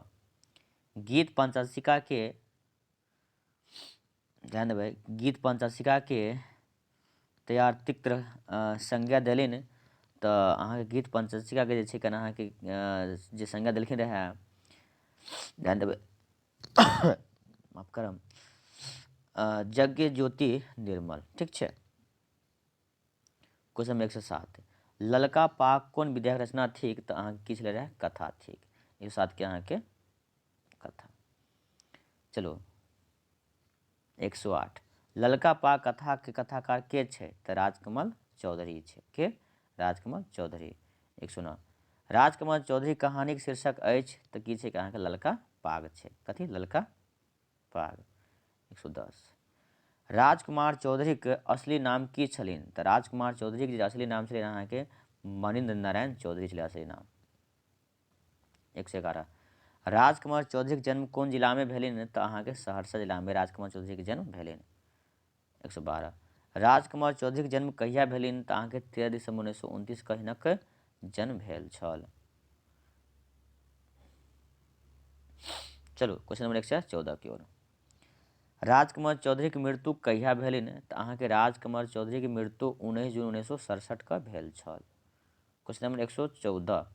गीत पंचाशिका के ध्यान देबै, गीत पंचाशिका के तैयार संज्ञा देलनि? तऽ अहाँके गीत पंचाशिकाके जे छै केना अहाँके जे संज्ञा देलखिन रहए, ध्यान देबै, माफ करब, यज्ञ ज्योति निर्मल। ठीक छै, क्वेश्चन नंबर 107। ललका पाग कोन विधाक रचना थिक? तऽ अहाँके की छलै रहए? कथा थिक। 107 के अहाँके कथा। चलू 108। ललका पाग कथा के कथाकार के छै? तऽ राजकमल चौधरी छै। के? राजकमल चौधरी। 109। राजकमल चौधरी कहानीके शीर्षक अछि? तऽ की छै? अहाँके ललका पाग छै। कथी? ललका पाग। 110। राजकुमार चौधरीके असली नाम की छलनि? तऽ राजकुमार चौधरीके जे असली नाम छलनि अहाँके मणिन्द्र नारायण चौधरी छलै असली नाम। 111। राजकुमार चौधरीके जन्म कोन जिलामे भेलनि? तऽ अहाँके सहरसा जिलामे राजकुमार चौधरीके जन्म भेलनि। 112। राजकुमार चौधरीके जन्म कहिया भेलनि? तऽ अहाँके 13 दिसम्बर 1929 के हिनक जन्म भेल छल। चलू क्वेश्चन नंबर 114 की ओर। राजकमल चौधरीके मृत्यु कहिया भेलनि? तऽ अहाँके राजकमल चौधरीके मृत्यु 19 जून 1967 के भेल छल। क्वेश्चन नंबर 114,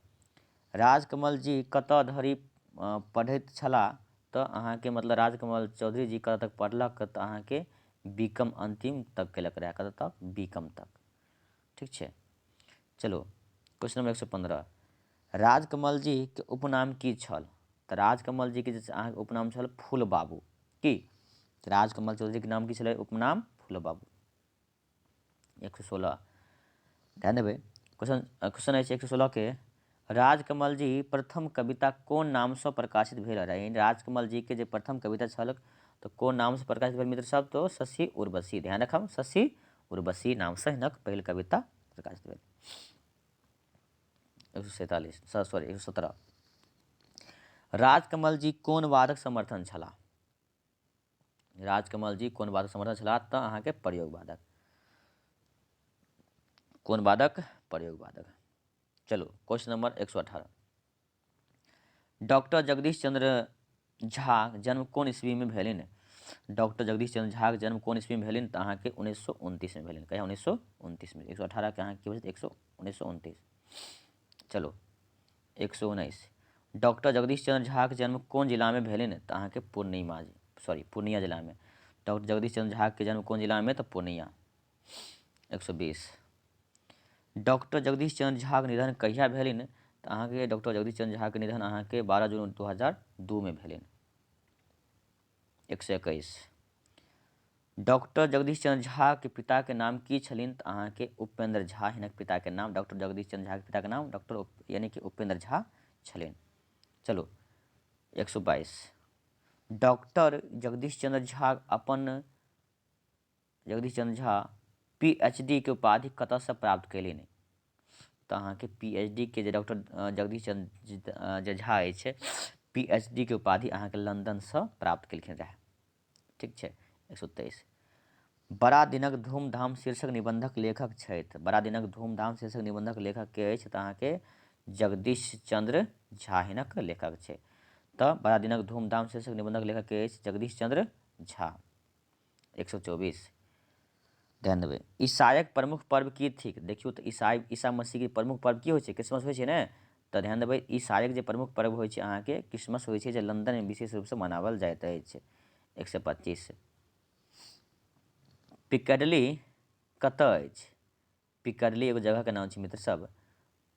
राजकमल जी कतऽ धरि पढ़ैत छलाह? तऽ अहाँके मतलब राजकमल चौधरी जी कतऽ तक पढ़लक? तऽ अहाँके बी कॉम अंतिम तक केलक रहए। कतऽ तक? बी कॉम तक। ठीक छै। चलू, क्वेश्चन नंबर 115, राजकमल जी के उपनाम की छल? तऽ राजकमल जी के जे अहाँके उपनाम छल फूल बाबू। की? राजकमल चौधरी के नाम की छलै? उपनाम फूल बाबू। 116, ध्यान देबै, क्वेश्चन क्वेश्चन अछि 116 के, राजकमल जी प्रथम कविता कोन नामसँ प्रकाशित भेल रहै? राजकमल जी के जे प्रथम कविता छल तऽ कोन नामसँ प्रकाशित भेल मित्र सब? तो शशि उर्वशी। ध्यान रखब, शशि उर्वशी नामसँ हिनक पहिल कविता प्रकाशित भेल। 147, सॉरी, 117, राजकमल जी कोन वादक समर्थन छलाह? राजकमल जी कोन वादक समर्थन छलाह? तऽ अहाँके प्रयोगवादक। कोन वादक? प्रयोगवादक। चलू, question number 118, doctor Jagdish Chandra Jha जन्म कोन ईस्वी में भेलनि? डॉक्टर जगदीश चंद्र झा के जन्म कोन ईस्वी में भेलनि? तऽ अहाँके 1929 में भेलनि। कहिया? 1929 में। 118 के अहाँके की हो 1929। चलो, 119, डॉक्टर जगदीश चंद्र झा के जन्म कोन जिला में भेलनि? तऽ अहाँके पूर्णिमा, सॉरी, पूर्णिया जिला में। डॉक्टर जगदीश चंद्र झा के जन्म कोन जिला में? तऽ पूर्णिया। 120, डॉक्टर जगदीश चंद्र झा के निधन कहिया भेलनि? तऽ अहाँके डॉक्टर जगदीश चंद्र झा के निधन अहाँके 12 जून 2002 में भेलनि। 121, डॉक्टर जगदीश चंद्र झा के पिता के नाम की छलनि? तऽ अहाँके उपेंद्र झा हिनक पिता के नाम। डॉक्टर जगदीश चंद्र झा के पिता के नाम डॉक्टर यानी कि उपेंद्र झा छलनि। चलो, 122, डॉक्टर जगदीश चंद्र झा अपन जगदीश चंद्र झा पीएचडी के उपाधि कतऽसँ प्राप्त कयलनि? तऽ अहाँके पीएचडी के जे डॉक्टर जगदीश चंद्र जे झा अछि, पीएचडी के उपाधि अहाँके लंदनसँ प्राप्त केलखिन रहए। ठीक छै। 123, बड़ा दिनक धूमधाम शीर्षक निबंधक लेखक छथि। बड़ा दिनक धूमधाम शीर्षक निबंधक लेखक के अछि? तऽ अहाँके जगदीश चंद्र झा हिनक लेखक छै। तऽ बड़ा दिनक धूमधाम शीर्षक निबंधक लेखक के अछि? जगदीश चंद्र झा। 124, ध्यान देबै, ईसाईक प्रमुख पर्व की थिक? देखियौ तऽ ईसाई, ईसा मसीहके प्रमुख पर्व की होइ छै? क्रिसमस होइ छै ने? तऽ ध्यान देबै, ईसाईक जे प्रमुख पर्व होइ छै अहाँके क्रिसमस होइ छै, जे लंदनमे विशेष रूपसँ मनाओल जाइत अछि। 125, पिकडली कतऽ अछि? पिकडली एगो जगहके नाम छै मित्र सब।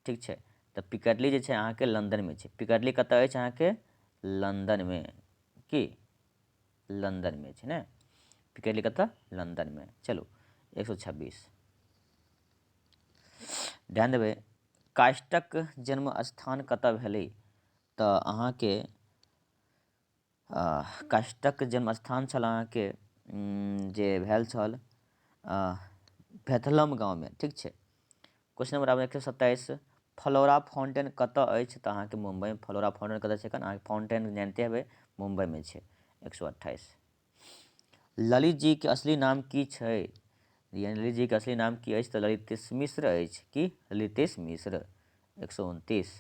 ठीक छै। तऽ पिकडली जे छै अहाँके लंदनमे छै। पिकडली कतऽ अछि? अहाँके लंदनमे। की लंदनमे छै ने? पिकडली कतऽ? लंदनमे। चलू, 126, ध्यान देबै, कास्टक जन्म स्थान कतऽ भेलै? तऽ अहाँके कास्टक जन्म स्थान छल अहाँके जे भेल छल भेथलम गाँवमे। ठीक छै। क्वेश्चन नंबर आब 127, फ्लोरा फाउंटेन कतऽ अछि? तऽ अहाँके मुम्बईमे। फ्लोरा फाउंटेन कतऽ छै? अहाँके फाउंटेन जानिते हेबै, मुम्बईमे छै। 128, ललित जी के असली नाम की छै? यानी ललित जी के असली नाम की अछि? तऽ ललितेश मिश्र अछि। की? ललितेश मिश्र। 129,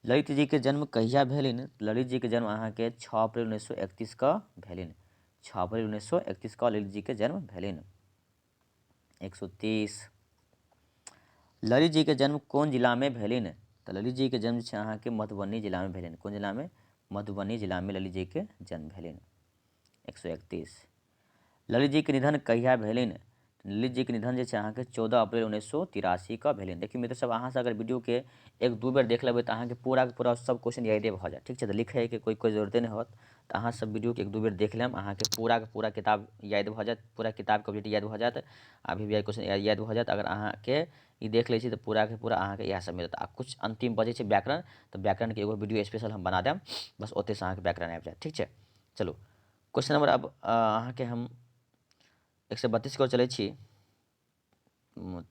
ललित जी के जन्म कहिया भेलनि? ललित जी के जन्म अहाँके 6 अप्रैल 1931 के भेलनि। 6 अप्रैल 1931 के ललित जी के जन्म भेलनि। 130, ललित जी के जन्म कोन जिलामे भेलनि? तऽ ललित जी के जन्म छै अहाँके मधुबनी जिलामे भेलनि। कोन जिलामे? मधुबनी जिलामे ललित जी के जन्म भेलनि। 131, ललित जी के निधन कहिया भेलनि? ललित जी के निधन जे छै अहाँके 14 अप्रैल 1983 के भेलनि। देखियौ मित्र सब, अहाँ सब अगर वीडियो के एक दू बेर देख लेबै तऽ अहाँके पूरा के पूरा सब क्वेश्चन यादे भऽ जायत। ठीक छै? तऽ लिखैके कोइ कोइ जरूरते नहि होत। तऽ अहाँ सब वीडियो के एक दू बेर देख लेब, अहाँके पूरा के पूरा किताब याद भऽ जायत, पूरा किताब के याद भऽ जायत, अभी भी क्वेश्चन याद भऽ जायत। अगर अहाँके ई देख लै छी तऽ पूरा के पूरा अहाँके इएह सब मिलत। आ कुछ अंतिम बचै छै व्याकरण, तऽ व्याकरणके एगो वीडियो स्पेशल हम बना देब, बस ओतयसँ अहाँके व्याकरण आबि जायत। ठीक छै? चलू, क्वेश्चन नंबर अब अहाँके हम 132 के चलै छी।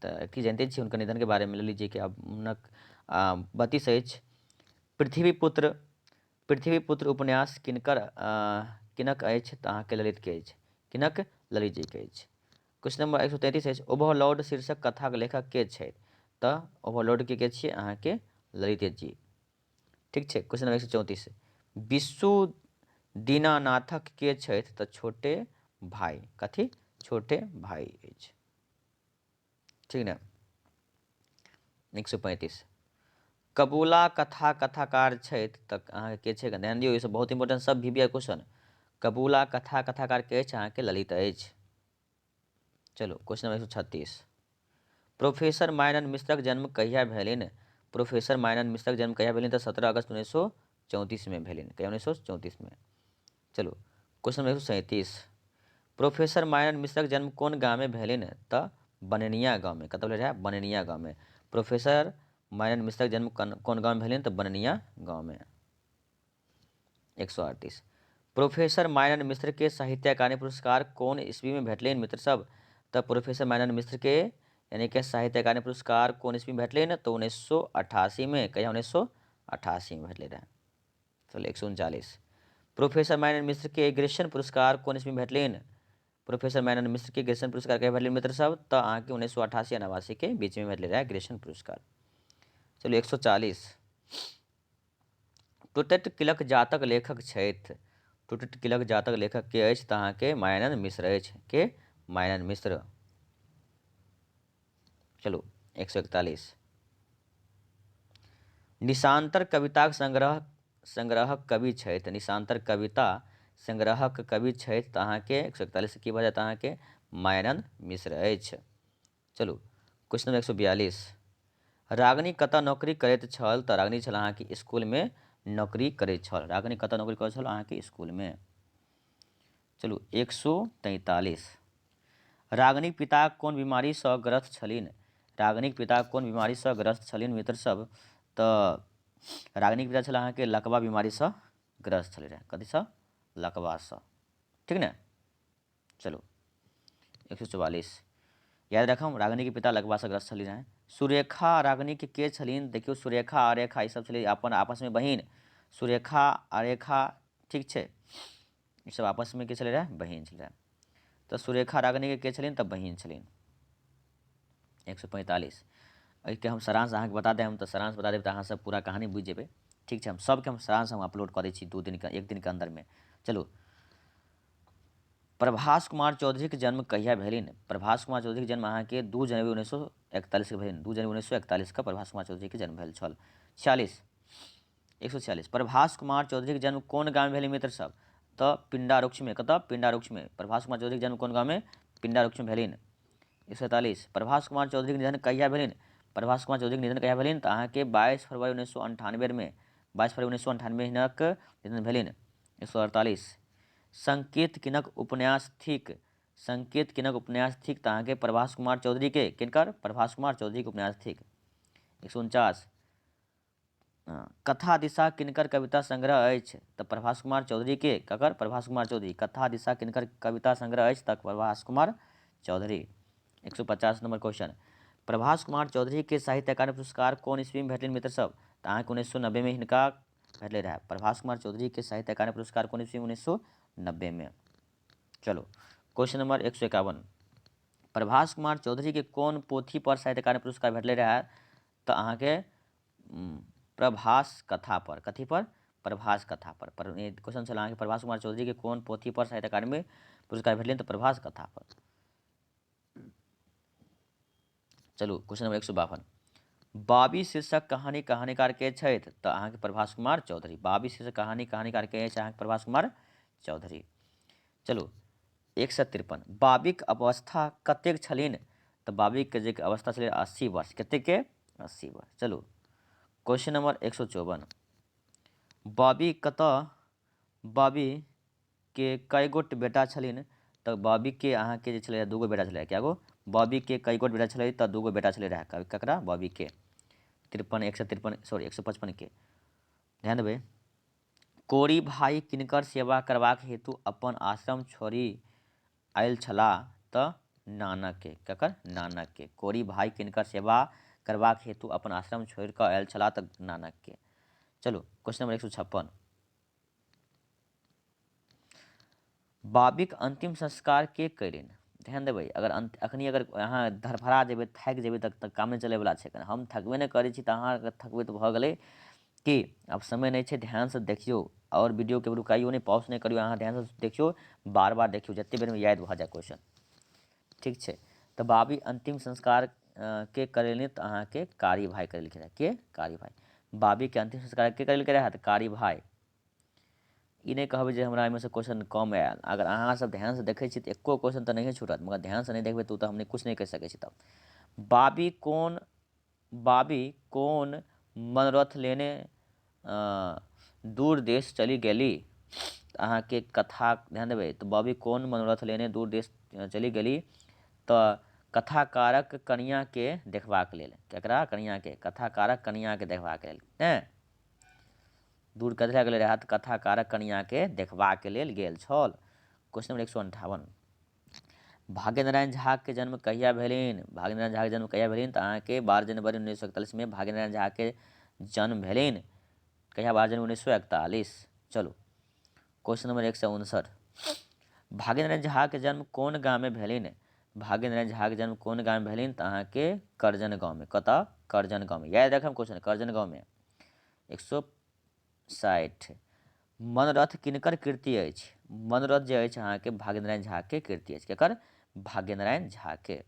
तऽ की जानिते छी हुनकर निधनके बारेमे ललित जीके। अब हुनक 32 अछि, पृथ्वीपुत्र, पृथ्वीपुत्र उपन्यास किनकर, किनक अछि? तऽ अहाँके ललितके अछि। किनक? ललित जीके अछि। क्वेश्चन नंबर 133 अछि, ओवरलोड शीर्षक कथाके लेखक के छथि? तऽ ओवरलोड के छियै? अहाँके ललित जी। ठीक छै। क्वेश्चन नंबर 134, विश्व दीनानाथक के छथि? तऽ छोटे भाई। कथी? छोटे भाई अछि। ठीक ने। 135, कबूला कथा कथाकार छथि तऽ अहाँके के छै? ध्यान दियौ, ई सब बहुत इंपॉर्टेंट, सब वीवीआई क्वेश्चन। कबूला कथा कथाकार के अछि? अहाँके ललित अछि। चलू क्वेश्चन नंबर 136, प्रोफेसर मायानंद मिश्रक जन्म कहिया भेलनि? प्रोफेसर मायानंद मिश्रक जन्म कहिया भेलनि? तऽ 17 अगस्त 1934 में भेलनि। कहिया? 1934 में। चलू क्वेश्चन नंबर 137, प्रोफेसर मायानंद मिश्रक जन्म कोन गाँव में भेलनि? तऽ बननिया गाँव में। कतऽ भेल रहै? बननिया गाँव में। प्रोफेसर मायानंद मिश्रक जन्म कोन गाँव में भेलनि? तऽ बननिया गाँव में। 138, प्रोफेसर मायानंद मिश्र के साहित्य अकादमी पुरस्कार कोन ईस्वी में भेटलनि मित्र सब? तऽ प्रोफेसर मायानंद मिश्र के यानी कि साहित्य अकादमी पुरस्कार कोन ईस्वी में भेटलनि? तऽ 1988 में। कहिया? 1988 में भेटलै रहए। चलू 139, प्रोफेसर मायानंद मिश्र के ग्रेसन पुरस्कार कोन ईस्वी में भेटलनि? प्रोफेसर मायानंद मिश्र के ग्रेसन पुरस्कार कहिया भेटलनि मित्र सब? तऽ अहाँके 1988 आ 89 के बीच में भेटलै रहए ग्रेसन पुरस्कार। चलू 140, टूटैत किलक जातक लेखक छथि। टूटैत किलक जातक लेखक के अछि? तऽ अहाँके मायानंद मिश्र अछि। के? मायानंद मिश्र। चलू 141, निशांतर कविताक संग्रहक कवि छथि। निशांतर कविता संग्रहक कवि छथि तऽ अहाँके 141 की भऽ जायत? अहाँके मायानंद मिश्र अछि। चलू क्वेश्चन नंबर 142, रागिनी कतऽ नौकरी करैत छल? तऽ रागिनी छल अहाँके स्कूलमे नौकरी करैत छल। रागिनी कतऽ नौकरी करैत छल? अहाँके स्कूलमे। चलू 143, रागिनीक पिता कोन बीमारीसँ ग्रस्त छलनि? रागिनीक पिता कोन बीमारीसँ ग्रस्त छलनि मित्र सब? तऽ रागिनीक पिता छल अहाँके लकवा बीमारीसँ ग्रस्त छलै रहए। कथीसँ? लकवासँ। ठीक ने। चलू 144, याद रखम रागिनी के पिता लकवासँ ग्रस्त छली रहए। सुरेखा रागिनी के छलिन? देखियौ सुरेखा आ रेखा ई सब छलै अपन आपसमे बहिन। सुरेखा आ रेखा, ठीक छै, ई सब आपसमे के छलै रहए? बहिन छलै रहए। तऽ सुरेखा रागिनी के छलिन? तऽ बहिन छलिन। 145, एहिके हम सारांश अहाँके बता देब, तऽ सारांश बता देब तऽ अहाँ सब पूरा कहानी बुझि जेबै। ठीक छै, हम सबके हम सारांश हम अपलोड कऽ दै छी 2 दिन के, 1 दिन के अन्दरमे। चलू प्रभास कुमार चौधरीके जन्म कहिया भेलनि? प्रभास कुमार चौधरीके जन्म अहाँके 2 जनवरी 1941 के भेलनि। 2 जनवरी 1941 के प्रभास कुमार चौधरीके जन्म भेल छल। 46, 146, प्रभास कुमार चौधरीके जन्म कोन गाँवमे भेलै मित्र सब? तऽ पिंडारुक्षमे। कतऽ? पिंडारुक्षमे। प्रभास कुमार चौधरीके जन्म कोन गाँवमे? पिंडारुक्षमे भेलनि। 147, प्रभास कुमार चौधरीके निधन कहिया भेलनि? प्रभास कुमार चौधरीके निधन कहिया भेलनि? तऽ अहाँके 22 फरवरी 1998 में, 22 फरवरी 1998 हिनक निधन भेलनि। 148, संकेत किनक उपन्यास थिक? संकेत किनक उपन्यास थिक? तऽ अहाँके प्रभास कुमार चौधरी के। किनकर? प्रभास कुमार चौधरी के उपन्यास थिक। 149, कथा दिशा किनकर कविता संग्रह अछि? तऽ प्रभास कुमार चौधरी के। ककर? प्रभास कुमार चौधरी। कथा दिशा किनकर कविता संग्रह अछि? तऽ प्रभास कुमार चौधरी। 150 नंबर क्वेश्चन, प्रभास कुमार चौधरी के साहित्य अकादमी पुरस्कार कोन ईस्वी में भेटलनि मित्र सब? तऽ अहाँके 1990 में हिनका भेटलै रहए। प्रभास कुमार चौधरी के साहित्य अकादमी पुरस्कार कोन ईस्वी में? 1990 में। चलो क्वेश्चन नंबर 151, प्रभास कुमार चौधरी के कोन पोथी पर साहित्य अकादमी पुरस्कार भेटलै रहए? तऽ अहाँके प्रभास कथा पर। कथी पर? प्रभास कथा पर। क्वेश्चन छल अहाँके प्रभास कुमार चौधरी के कोन पोथी पर साहित्य अकादमी पुरस्कार भेटलनि? तऽ प्रभास कथा पर। चलू क्वेश्चन नंबर 152, बाबी शीर्षक कहानी कहानीकार के छथि? तऽ अहाँके प्रभास कुमार चौधरी। बाबी शीर्षक कहानी कहानीकार के अछि? अहाँके प्रभास कुमार चौधरी। चलू 153, बाबीक अवस्था कतेक छलनि? तऽ बाबीके जे अवस्था छलै 80 वर्ष। कतेक के? 80 वर्ष। चलू क्वेश्चन नंबर 154, बाबी कतऽ, बाबी के कय गोट बेटा छलनि? तऽ बाबी के अहाँके जे छलै 2 गो बेटा छलै। कए गो? बाबी के कय गोट बेटा छलै? तऽ 2 गो बेटा छलै रहए। ककरा? बाबी के। 53, 153, सॉरी 155 के ध्यान देबै। कोरी भाई किनकर सेवा करबाक हेतु अपन आश्रम छोड़ि आयल छलाह? तऽ नानक के। ककर? नानक के। कोरी भाई किनकर सेवा करबाक हेतु अपन आश्रम छोड़ि कऽ आयल छलाह? तऽ नानक के। चलू क्वेश्चन नंबर 156, बाबीक अंतिम संस्कार के कयलनि? ध्यान देबै, अगर अखनी अगर अहाँ धड़फड़ा जेबै, थाकि जेबै, तऽ काम नहि चलैवला छै। हम थकबे नहि करै छी तऽ अहाँ अगर थकबै तऽ भऽ गेलै कि। आब समय नहि छै, ध्यानसँ देखियौ। आओर वीडियोके रुकाइयो नहि, पॉज नहि करियौ, अहाँ ध्यानसँ देखियौ, बार बार देखियौ, जतेक बेरमे याद भऽ जाय क्वेश्चन। ठीक छै, तऽ बाबी अंतिम संस्कार के करेलनि? तऽ अहाँके कारी भाई करेलखिन रहए। के? कारी भाई। बाबीके अंतिम संस्कार के करेलकै रहए? तऽ कारी भाई। ई नहि कहबै जे हमरा एहिमेसँ क्वेश्चन कम आयल। अगर अहाँ सब ध्यानसँ देखै छी तऽ एको क्वेश्चन तऽ नहिए छूटत, मगर ध्यानसँ नहि देखबै तऽ ओ तऽ हम नहि किछु नहि कहि सकै छी। तब बाबी कोन मनोरथ लेने दूर देश चली गेली? तऽ अहाँके कथा, ध्यान देबै, तऽ बाबी कोन मनोरथ लेने दूर देश चली गेली? तऽ कथाकारक कनियाँके देखबाक लेल। केकरा? कनियाँके। कथाकारक कनियाँके देखबाक लेल। ने दूर कथी गेलै रहए? तऽ कथाकारक कनियाँके देखबाक लेल गेल छल। क्वेश्चन नंबर 158, भाग्यनारायण झा के जन्म कहिया भेलनि? भाग्यनारायण झा के जन्म कहिया भेलनि? तऽ अहाँके 12 जनवरी 1941मे भाग्यनारायण झा के जन्म भेलनि। कहिया? 12 जनवरी 1941। चलू, क्वेश्चन नंबर 159, भाग्यनारायण झा के जन्म कोन गाँवमे भेलनि? भाग्यनारायण झा के जन्म कोन गाँवमे भेलनि? तऽ अहाँके करजन गाँवमे। कतऽ? करजन गाँवमे। याद रखब क्वेश्चन, करजन गाँवमे। 160, मनोरथ किनकर कृति अछि? मनोरथ जे अछि, अहाँके भाग्यनारायण झा के कृति अछि। केकर? भाग्यनारायण झा के।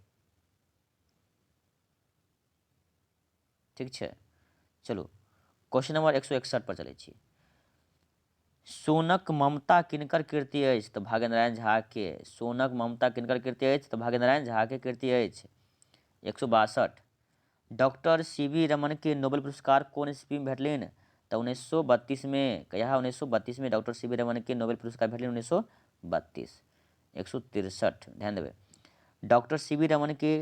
ठीक छै, चलू क्वेश्चन नंबर 161 पर चलै छी। सोनक ममता किनकर कृति अछि? तऽ भाग्यनारायण झा के। सोनक ममता किनकर कृति अछि? तऽ भाग्यनारायण झा के कृति अछि। 162, डॉक्टर सी वी रमन के नोबेल पुरस्कार कोन ईस्वी में भेटलनि? तऽ 1932मे। कहिया? 1932मे डॉक्टर सी वी रमन के नोबेल पुरस्कार भेटलनि, 1932। 163, ध्यान देबै, डॉक्टर सी वी रमन के,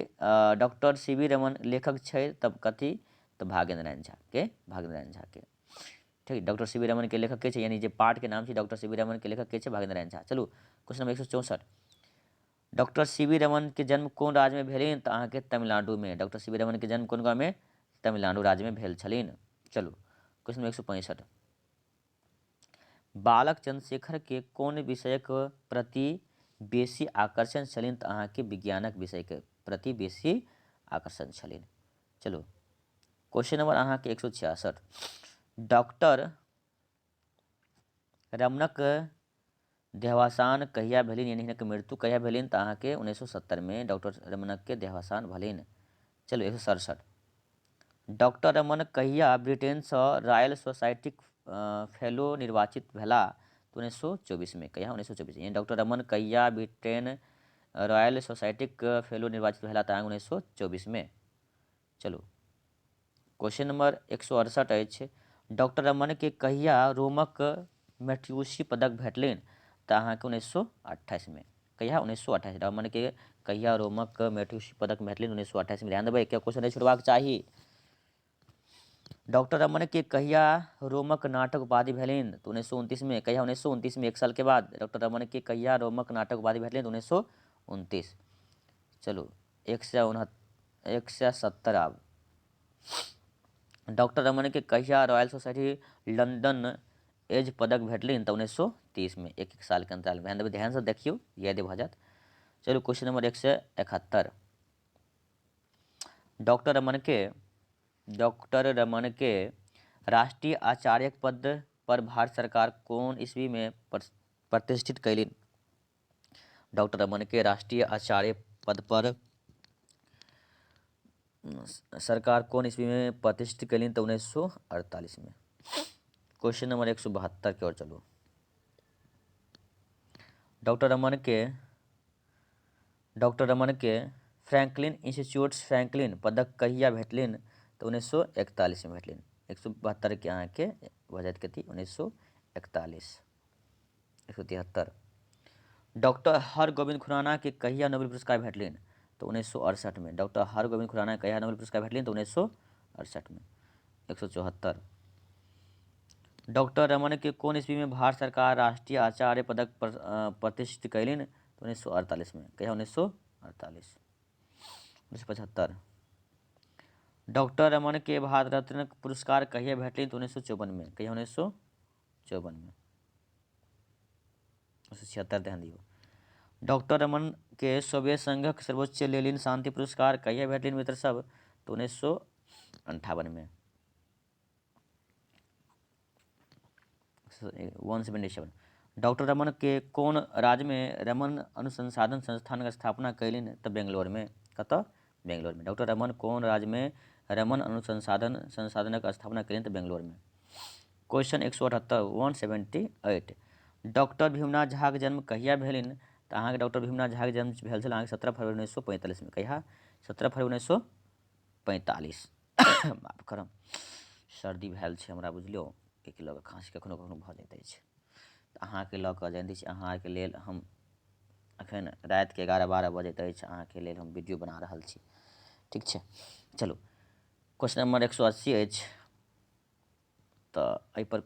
डॉक्टर सी वी रमन लेखक छै तब कथी? तऽ भाग्यनारायण झा के। भाग्यनारायण झा के। ठीक, डॉक्टर सी वी रमन के लेखक के छै? यानी जे पाठ के नाम छै डॉक्टर सी वी रमन के लेखक के छै? भाग्यनारायण झा। चलू, question number 164, doctor C V Raman के जन्म कोन राज्य में भेलनि? तऽ अहाँके तमिलनाडु में। डॉक्टर सी वी रमन के जन्म कोन गाँव में? तमिलनाडु राज्य में भेल छलनि। चलू, क्वेश्चन नंबर 165, बालक चंद्रशेखर के कोन विषयक प्रति बेसी आकर्षण छलनि? तऽ अहाँके विज्ञानक विषयके प्रति बेसी आकर्षण छलनि। चलू, क्वेश्चन नंबर अहाँके 166, डॉक्टर रमनक देहावसान कहिया भेलनि, यानी हिनक मृत्यु कहिया भेलनि? तऽ अहाँके 1970मे डॉक्टर रमनक के देहावसान भेलनि। चलू, 167, डॉक्टर रमन कहिया ब्रिटेनसँ रॉयल सोसाइटीक फेलो निर्वाचित भेला? तऽ 1924मे। कहिया? 1924। यानी डॉक्टर रमन कहिया ब्रिटेन रॉयल सोसाइटीक फेलो निर्वाचित भेला? तऽ 1924मे। चलू, क्वेश्चन नंबर 168 अछि, डॉक्टर रमन के कहिया रोमक मैट्यूसी पदक भेटलनि? तऽ अहाँके 1928मे। कहिया? 1928। रमन के कहिया रोमक मैट्यूसी पदक भेटलनि? 1928मे। ध्यान देबै, क्वेश्चन नहि छोड़बाक चाही। डॉक्टर रमन के कहिया रोमक नाटक उपाधि भेलनि? तऽ 1929मे। कहिया? 1929मे, एक साल के बाद। डॉक्टर रमन के कहिया रोमक नाटक उपाधि भेटलनि? तऽ 1929। चलू, 170 आब, डॉक्टर रमन के कहिया रॉयल सोसाइटी लंदन एज पदक भेटलनि? तऽ 1930मे। एक एक साल के अंतराल में। ध्यान ध्यान से देखियौ, याद भऽ जायत। चलू, क्वेश्चन नंबर 171, डॉक्टर रमन के राष्ट्रीय आचार्य पद पर भारत सरकार कोन ईस्वी में प्रतिष्ठित कयलनि? डॉक्टर रमन के राष्ट्रीय आचार्य पद पर सरकार कोन ईस्वी में प्रतिष्ठित कयलनि? तऽ 1948 में। क्वेश्चन नंबर 172 के ओर चलू। डॉक्टर रमन के फ्रैंकलिन इंस्टीट्यूट फ्रैंकलिन पदक कहिया भेटलनि? तऽ 1941 में भेटलनि। 172 के अहाँके भऽ जायत कथी? 1941। 173, डॉक्टर हरगोविंद खुराना के कहिया नोबेल पुरस्कार भेटलनि? तऽ 1968 में। डॉक्टर हरगोविंद खुराना के कहिया नोबेल पुरस्कार भेटलनि? तऽ 1968 में। 174, डॉक्टर रमन के कोन ईस्वी में भारत सरकार राष्ट्रीय आचार्य पदक प्रतिष्ठित कयलनि? तऽ 1948 में। कहिया? 1948। 1975, डॉक्टर रमन के भारत रत्न पुरस्कार कहिया भेटलनि? तऽ 1954 में। कहिया? 1954 में। 1976, ध्यान दियौ, डॉक्टर रमन के सोवियत संघक सर्वोच्च लेनिन शांति पुरस्कार कहिया भेटलनि मित्र सब? तऽ 1958 में। 177। डॉक्टर रमन के कोन राज्यमे रमन अनुसंधान संस्थानक स्थापना कयलनि? तऽ बेंगलोरमे। कतऽ? बेंगलोरमे। डॉक्टर रमन कोन राज्यमे रमन अनुसंधान संसाधनक स्थापना कयलनि? तऽ बेंगलोरमे। क्वेश्चन 178, 178। डॉक्टर भीमनाथ झाक जन्म कहिया भेलनि? तऽ अहाँके डॉक्टर भीमनाथ झाक जन्म भेल छल अहाँके 17 फरवरी 1945मे। कहिया? 17 फरवरी 1945। माफ करब, सर्दी भेल छै हमरा, बुझलियौ, एहिके लऽ कऽ खाँसी कखनो कखनो भऽ जाइत अछि। तऽ अहाँके लऽ कऽ जानिते छी, अहाँके लेल हम एखन रातिके 11-12 बजैत अछि, अहाँके लेल हम वीडियो बना रहल छी। ठीक छै, चलू क्वेश्चन नंबर 180 अछि। तऽ एहिपर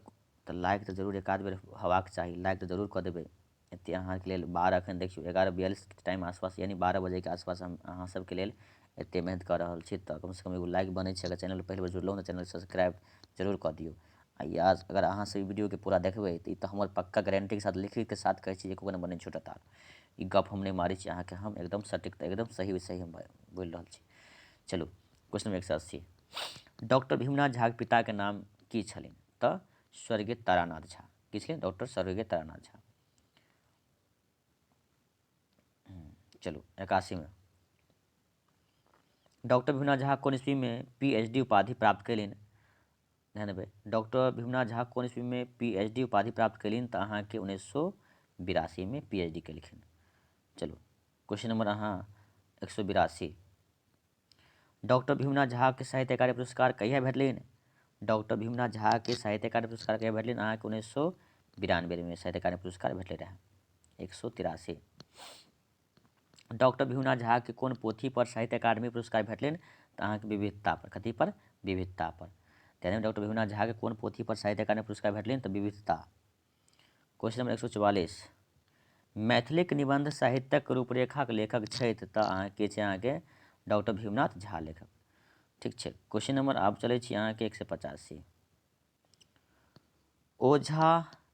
तऽ लाइक तऽ जरूर एक आध बेर हेबाक चाही, लाइक तऽ जरूर कऽ देबै। एतेक अहाँके लेल 12, एखन देखियौ 11:42 टाइम आसपास, यानि 12 बजेके आसपास हम अहाँ सबके लेल एतेक मेहनत कऽ रहल छी, तऽ कमसँ कम एगो लाइक बनै छै। अगर चैनल पहिल बेर जुड़लहुँ तऽ चैनल सब्सक्राइब जरूर कऽ दियौ। आ या अगर अहाँ सब ई वीडियोके पूरा देखबै तऽ ई तऽ हमर पक्का गारंटीके साथ, लिखितके साथ कहै छी, एको नंबर नहि छूटत। आब ई गप हम नहि मारै छी अहाँके, हम एकदम सटीक, एकदम सही सही हम बोलि रहल छी। चलू क्वेश्चन नंबर 180। डॉक्टर भीमनाथ झाक पिताके नाम की छलनि? तऽ स्वर्गीय तारानाथ झा। की छलनि? डॉक्टर स्वर्गीय तारानाथ झा। चलू 81में डॉक्टर भीमनाथ झा कोन ईस्वीमे PhD उपाधि प्राप्त कयलनि? ध्यान देबै, डॉक्टर भीमनाथ झा कोन ईस्वीमे PhD उपाधि प्राप्त कयलनि? तऽ अहाँके 1982मे PhD केलखिन। चलू क्वेश्चन नंबर अहाँ 182। डॉक्टर भीमनाथ झा के साहित्य अकादमी पुरस्कार कहिया भेटलनि? डॉक्टर भीमनाथ झा के साहित्य अकादमी पुरस्कार कहिया भेटलनि? अहाँके 1992 साहित्य अकादमी पुरस्कार भेटलै रहए। 183। डॉक्टर भीमनाथ झा के कोन पोथी पर साहित्य अकादमी पुरस्कार भेटलनि? तऽ अहाँके विविधता पर। कथी पर? विविधता पर। ध्यान, डॉक्टर भीमनाथ झा के कोन पोथी पर साहित्य अकादमी पुरस्कार भेटलनि? तऽ विविधता। Question number 144। मैथिलीक निबंध साहित्यक रूपरेखाक लेखक छथि? तऽ अहाँके छै अहाँके डॉक्टर भीमनाथ झा लेखक। ठीक छै, क्वेश्चन नंबर आब चलै छी अहाँके 185। ओझा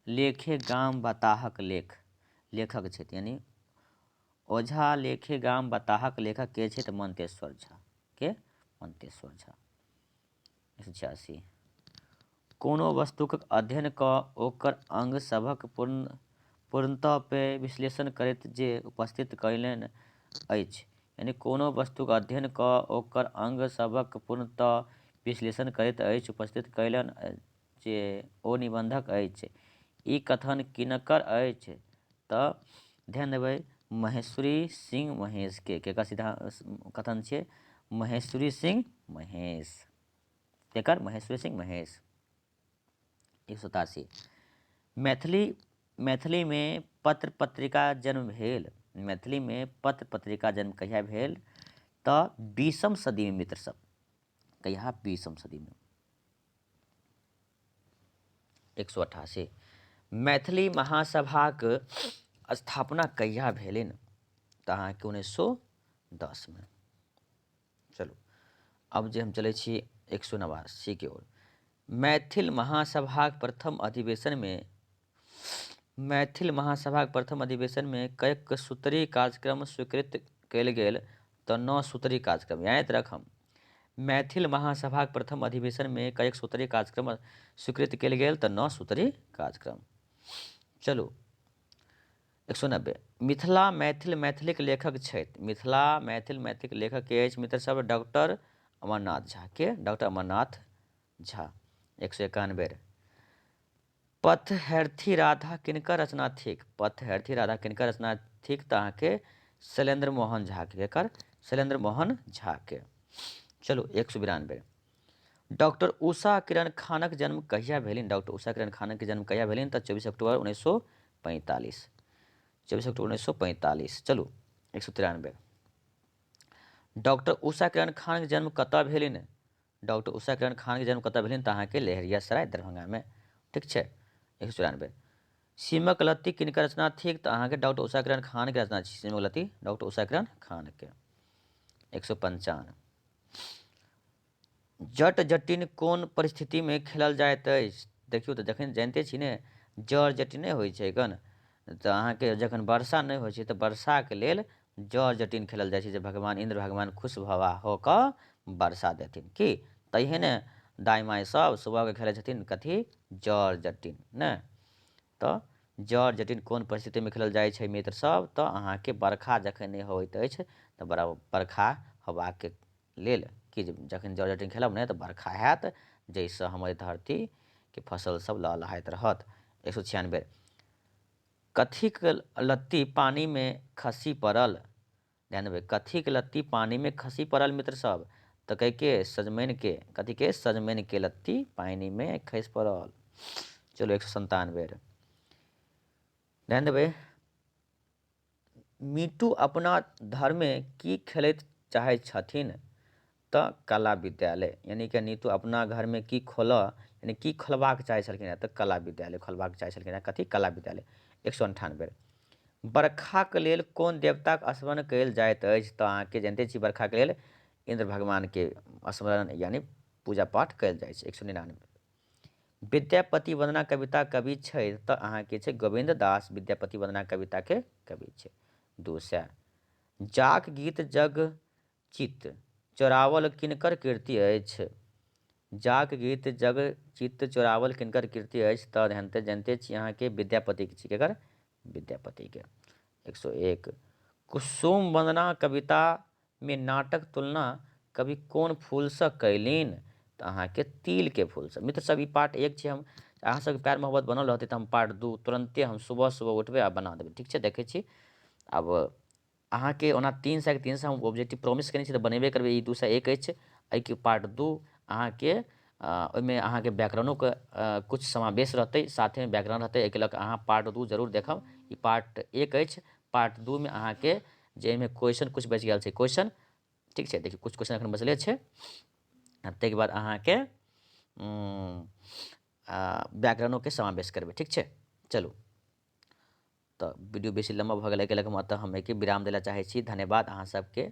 लेखे गाम बताहक लेख लेखक छथि, यानी ओझा लेखे गाम बताहक लेखक के छथि? मंतेश्वर झा के, मंतेश्वर झा। 186। कोनो वस्तुक अध्ययन कऽ ओकर अंग सभक पूर्णतः पे विश्लेषण करैत जे उपस्थित कयलनि अछि, यानी कोनो वस्तुक अध्ययन कऽ ओकर अंग सभक पूर्णतः विश्लेषण करैत अछि, उपस्थित कयलनि जे ओ निबंधक अछि। ई कथन किनकर अछि? तऽ ध्यान देबै, महेश्वरी सिंह महेश के। केकर सीधा कथन छियै? महेश्वरी सिंह महेश। केकर? महेश्वरी सिंह महेश। 187। मैथिलीमे पत्र पत्रिका जन्म भेल। मैथिलीमे पत्र पत्रिका जन्म कहिया भेल? तऽ 20म सदीमे मित्र सब। कहिया? 20म सदीमे। 188। मैथिली महासभाक स्थापना कहिया भेलनि? तऽ अहाँके 1910मे। चलू अब जे हम चलै छी 189 के ओर। मैथिल महासभाक प्रथम अधिवेशनमे, मैथिल महासभाक प्रथम अधिवेशनमे कएक सूत्री कार्यक्रम स्वीकृत कयल गेल? तऽ 9 सूत्री कार्यक्रम। याद रखम, मैथिल महासभाक प्रथम अधिवेशनमे कएक सूत्री कार्यक्रम स्वीकृत कयल गेल? तऽ 9 सूत्री कार्यक्रम। चलू 190। मिथिला मैथिल मैथिलीक लेखक छथि। मिथिला मैथिल मैथिलीक लेखक के अछि मित्र सब? डॉक्टर अमरनाथ झा के, डॉक्टर अमरनाथ झा। 191। पथहर्थी राधा किनकर रचना थिक? पथहर्थी राधा किनकर रचना थिक? तऽ अहाँके शैलेंद्र मोहन झा के। केकर? शैलेंद्र मोहन झा के। चलू 192। डॉक्टर उषा किरण खानक जन्म कहिया भेलनि? डॉक्टर उषा किरण खानक जन्म कहिया भेलनि? तऽ 24 अक्टूबर 1945। 24 अक्टूबर 1945। चलू 193। डॉक्टर उषा किरण खानक जन्म कतऽ भेलनि? डॉक्टर उषा किरण खानके जन्म कतऽ भेलनि? तऽ अहाँके लहेरियासराय दरभंगामे। ठीक छै। 194। सीमक लत्ती किनकर रचना थिक? तऽ अहाँके डॉक्टर उषा किरण खानके रचना छी सीमक लत्ती, डॉक्टर उषा किरण खानके। 195। जट जटिन कोन परिस्थितिमे खेलल जाइत अछि? देखियौ तऽ जखन जानिते छी ने जर जटिन नहि होइ छै गन, तऽ अहाँके जखन वर्षा नहि होइ छै तऽ वर्षाके लेल जर जटिन खेलल जाइ छै, जे भगवान इन्द्र भगवान खुश भवा हो कऽ वर्षा देथिन की। तहिए ने दाइ माइ सब सुबहके खेलै छथिन कथी? जर जटिन ने। तऽ जट जटिन कोन परिस्थितिमे खेलल जाइ छै मित्र सब? तऽ अहाँके बरखा जखन नहि होइत अछि तऽ बड़ा बरखा होबाक लेल कि जखन जट जटिन खेलब ने तऽ बरखा हैत, जाहिसँ हमर धरतीके फसल सब लहलहाइत रहत। 196, कथीक लत्ती पानिमे खसि पड़ल? ध्यान देबै, कथीक लत्ती पानिमे खसि पड़ल मित्र सब? तऽ कैके सजमनिके, कथीके? सजमनिके लत्ती पानिमे खसि पड़ल। चलू 197, ध्यान देबै, मिट्टू अपना धर्ममे की खेलैत चाहै छथिन? तऽ कला विद्यालय। यानी कि नीतू अपना घरमे की खोलऽ यानी की खोलबाक चाहै छलखिन हेँ? तऽ कला विद्यालय खोलबाक चाहै छलखिन हेँ। कथी? कला विद्यालय। 198, बरखाक लेल कोन देवताक स्मरण कयल जाइत अछि? तऽ अहाँके जनिते छी बरखाके लेल इन्द्र भगवानके स्मरण यानी पूजा पाठ कयल जाइ छै। 199, विद्यापति वंदना कविता कवि छै? तऽ अहाँके छै गोविन्द दास विद्यापति वंदना कविताके कवि छै। 200, जाक गीत जग चित चोरावल किनकर कीर्ति अछि? जाक गीत जग चित चोरावल किनकर कीर्ति अछि? तऽ ध्यानते जनिते छी अहाँके विद्यापतिके छी। केकर? विद्यापतिके। 101, कुसुम वंदना कवितामे नाटक तुलना कवि कोन फूलसँ कयलनि? तऽ अहाँके तिलके फूलसँ। मित्र सब ई पार्ट 1 छै, हम अहाँ सबके प्यार मोहब्बत बनल रहतै तऽ हम पार्ट 2 तुरन्ते हम सुबह सुबह उठबै आ बना देबै। ठीक छै, देखै छी आब अहाँके ओना 300 के 300 हम ऑब्जेक्टिव प्रॉमिस केने छी तऽ बनेबे करबै। ई 201 अछि, एहिके पार्ट 2 अहाँके ओहिमे अहाँके व्याकरणोके किछु समावेश रहतै, साथेमे व्याकरण रहतै। एहिके लऽ कऽ अहाँ पार्ट 2 जरूर देखब। ई पार्ट 1 अछि, पार्ट 2 मे अहाँके जे एहिमे क्वेश्चन किछु बचि गेल छै क्वेश्चन, ठीक छै, देखियौ किछु क्वेश्चन एखन बचले छै, आ ताहिके बाद अहाँके व्याकरणोके समावेश करबै। ठीक छै, चलू तऽ वीडियो बेसी लम्बा भऽ गेल, एहिके लऽ कऽ हम एतऽ हम एहिके विराम दै लए चाहै छी। धन्यवाद अहाँ सबके।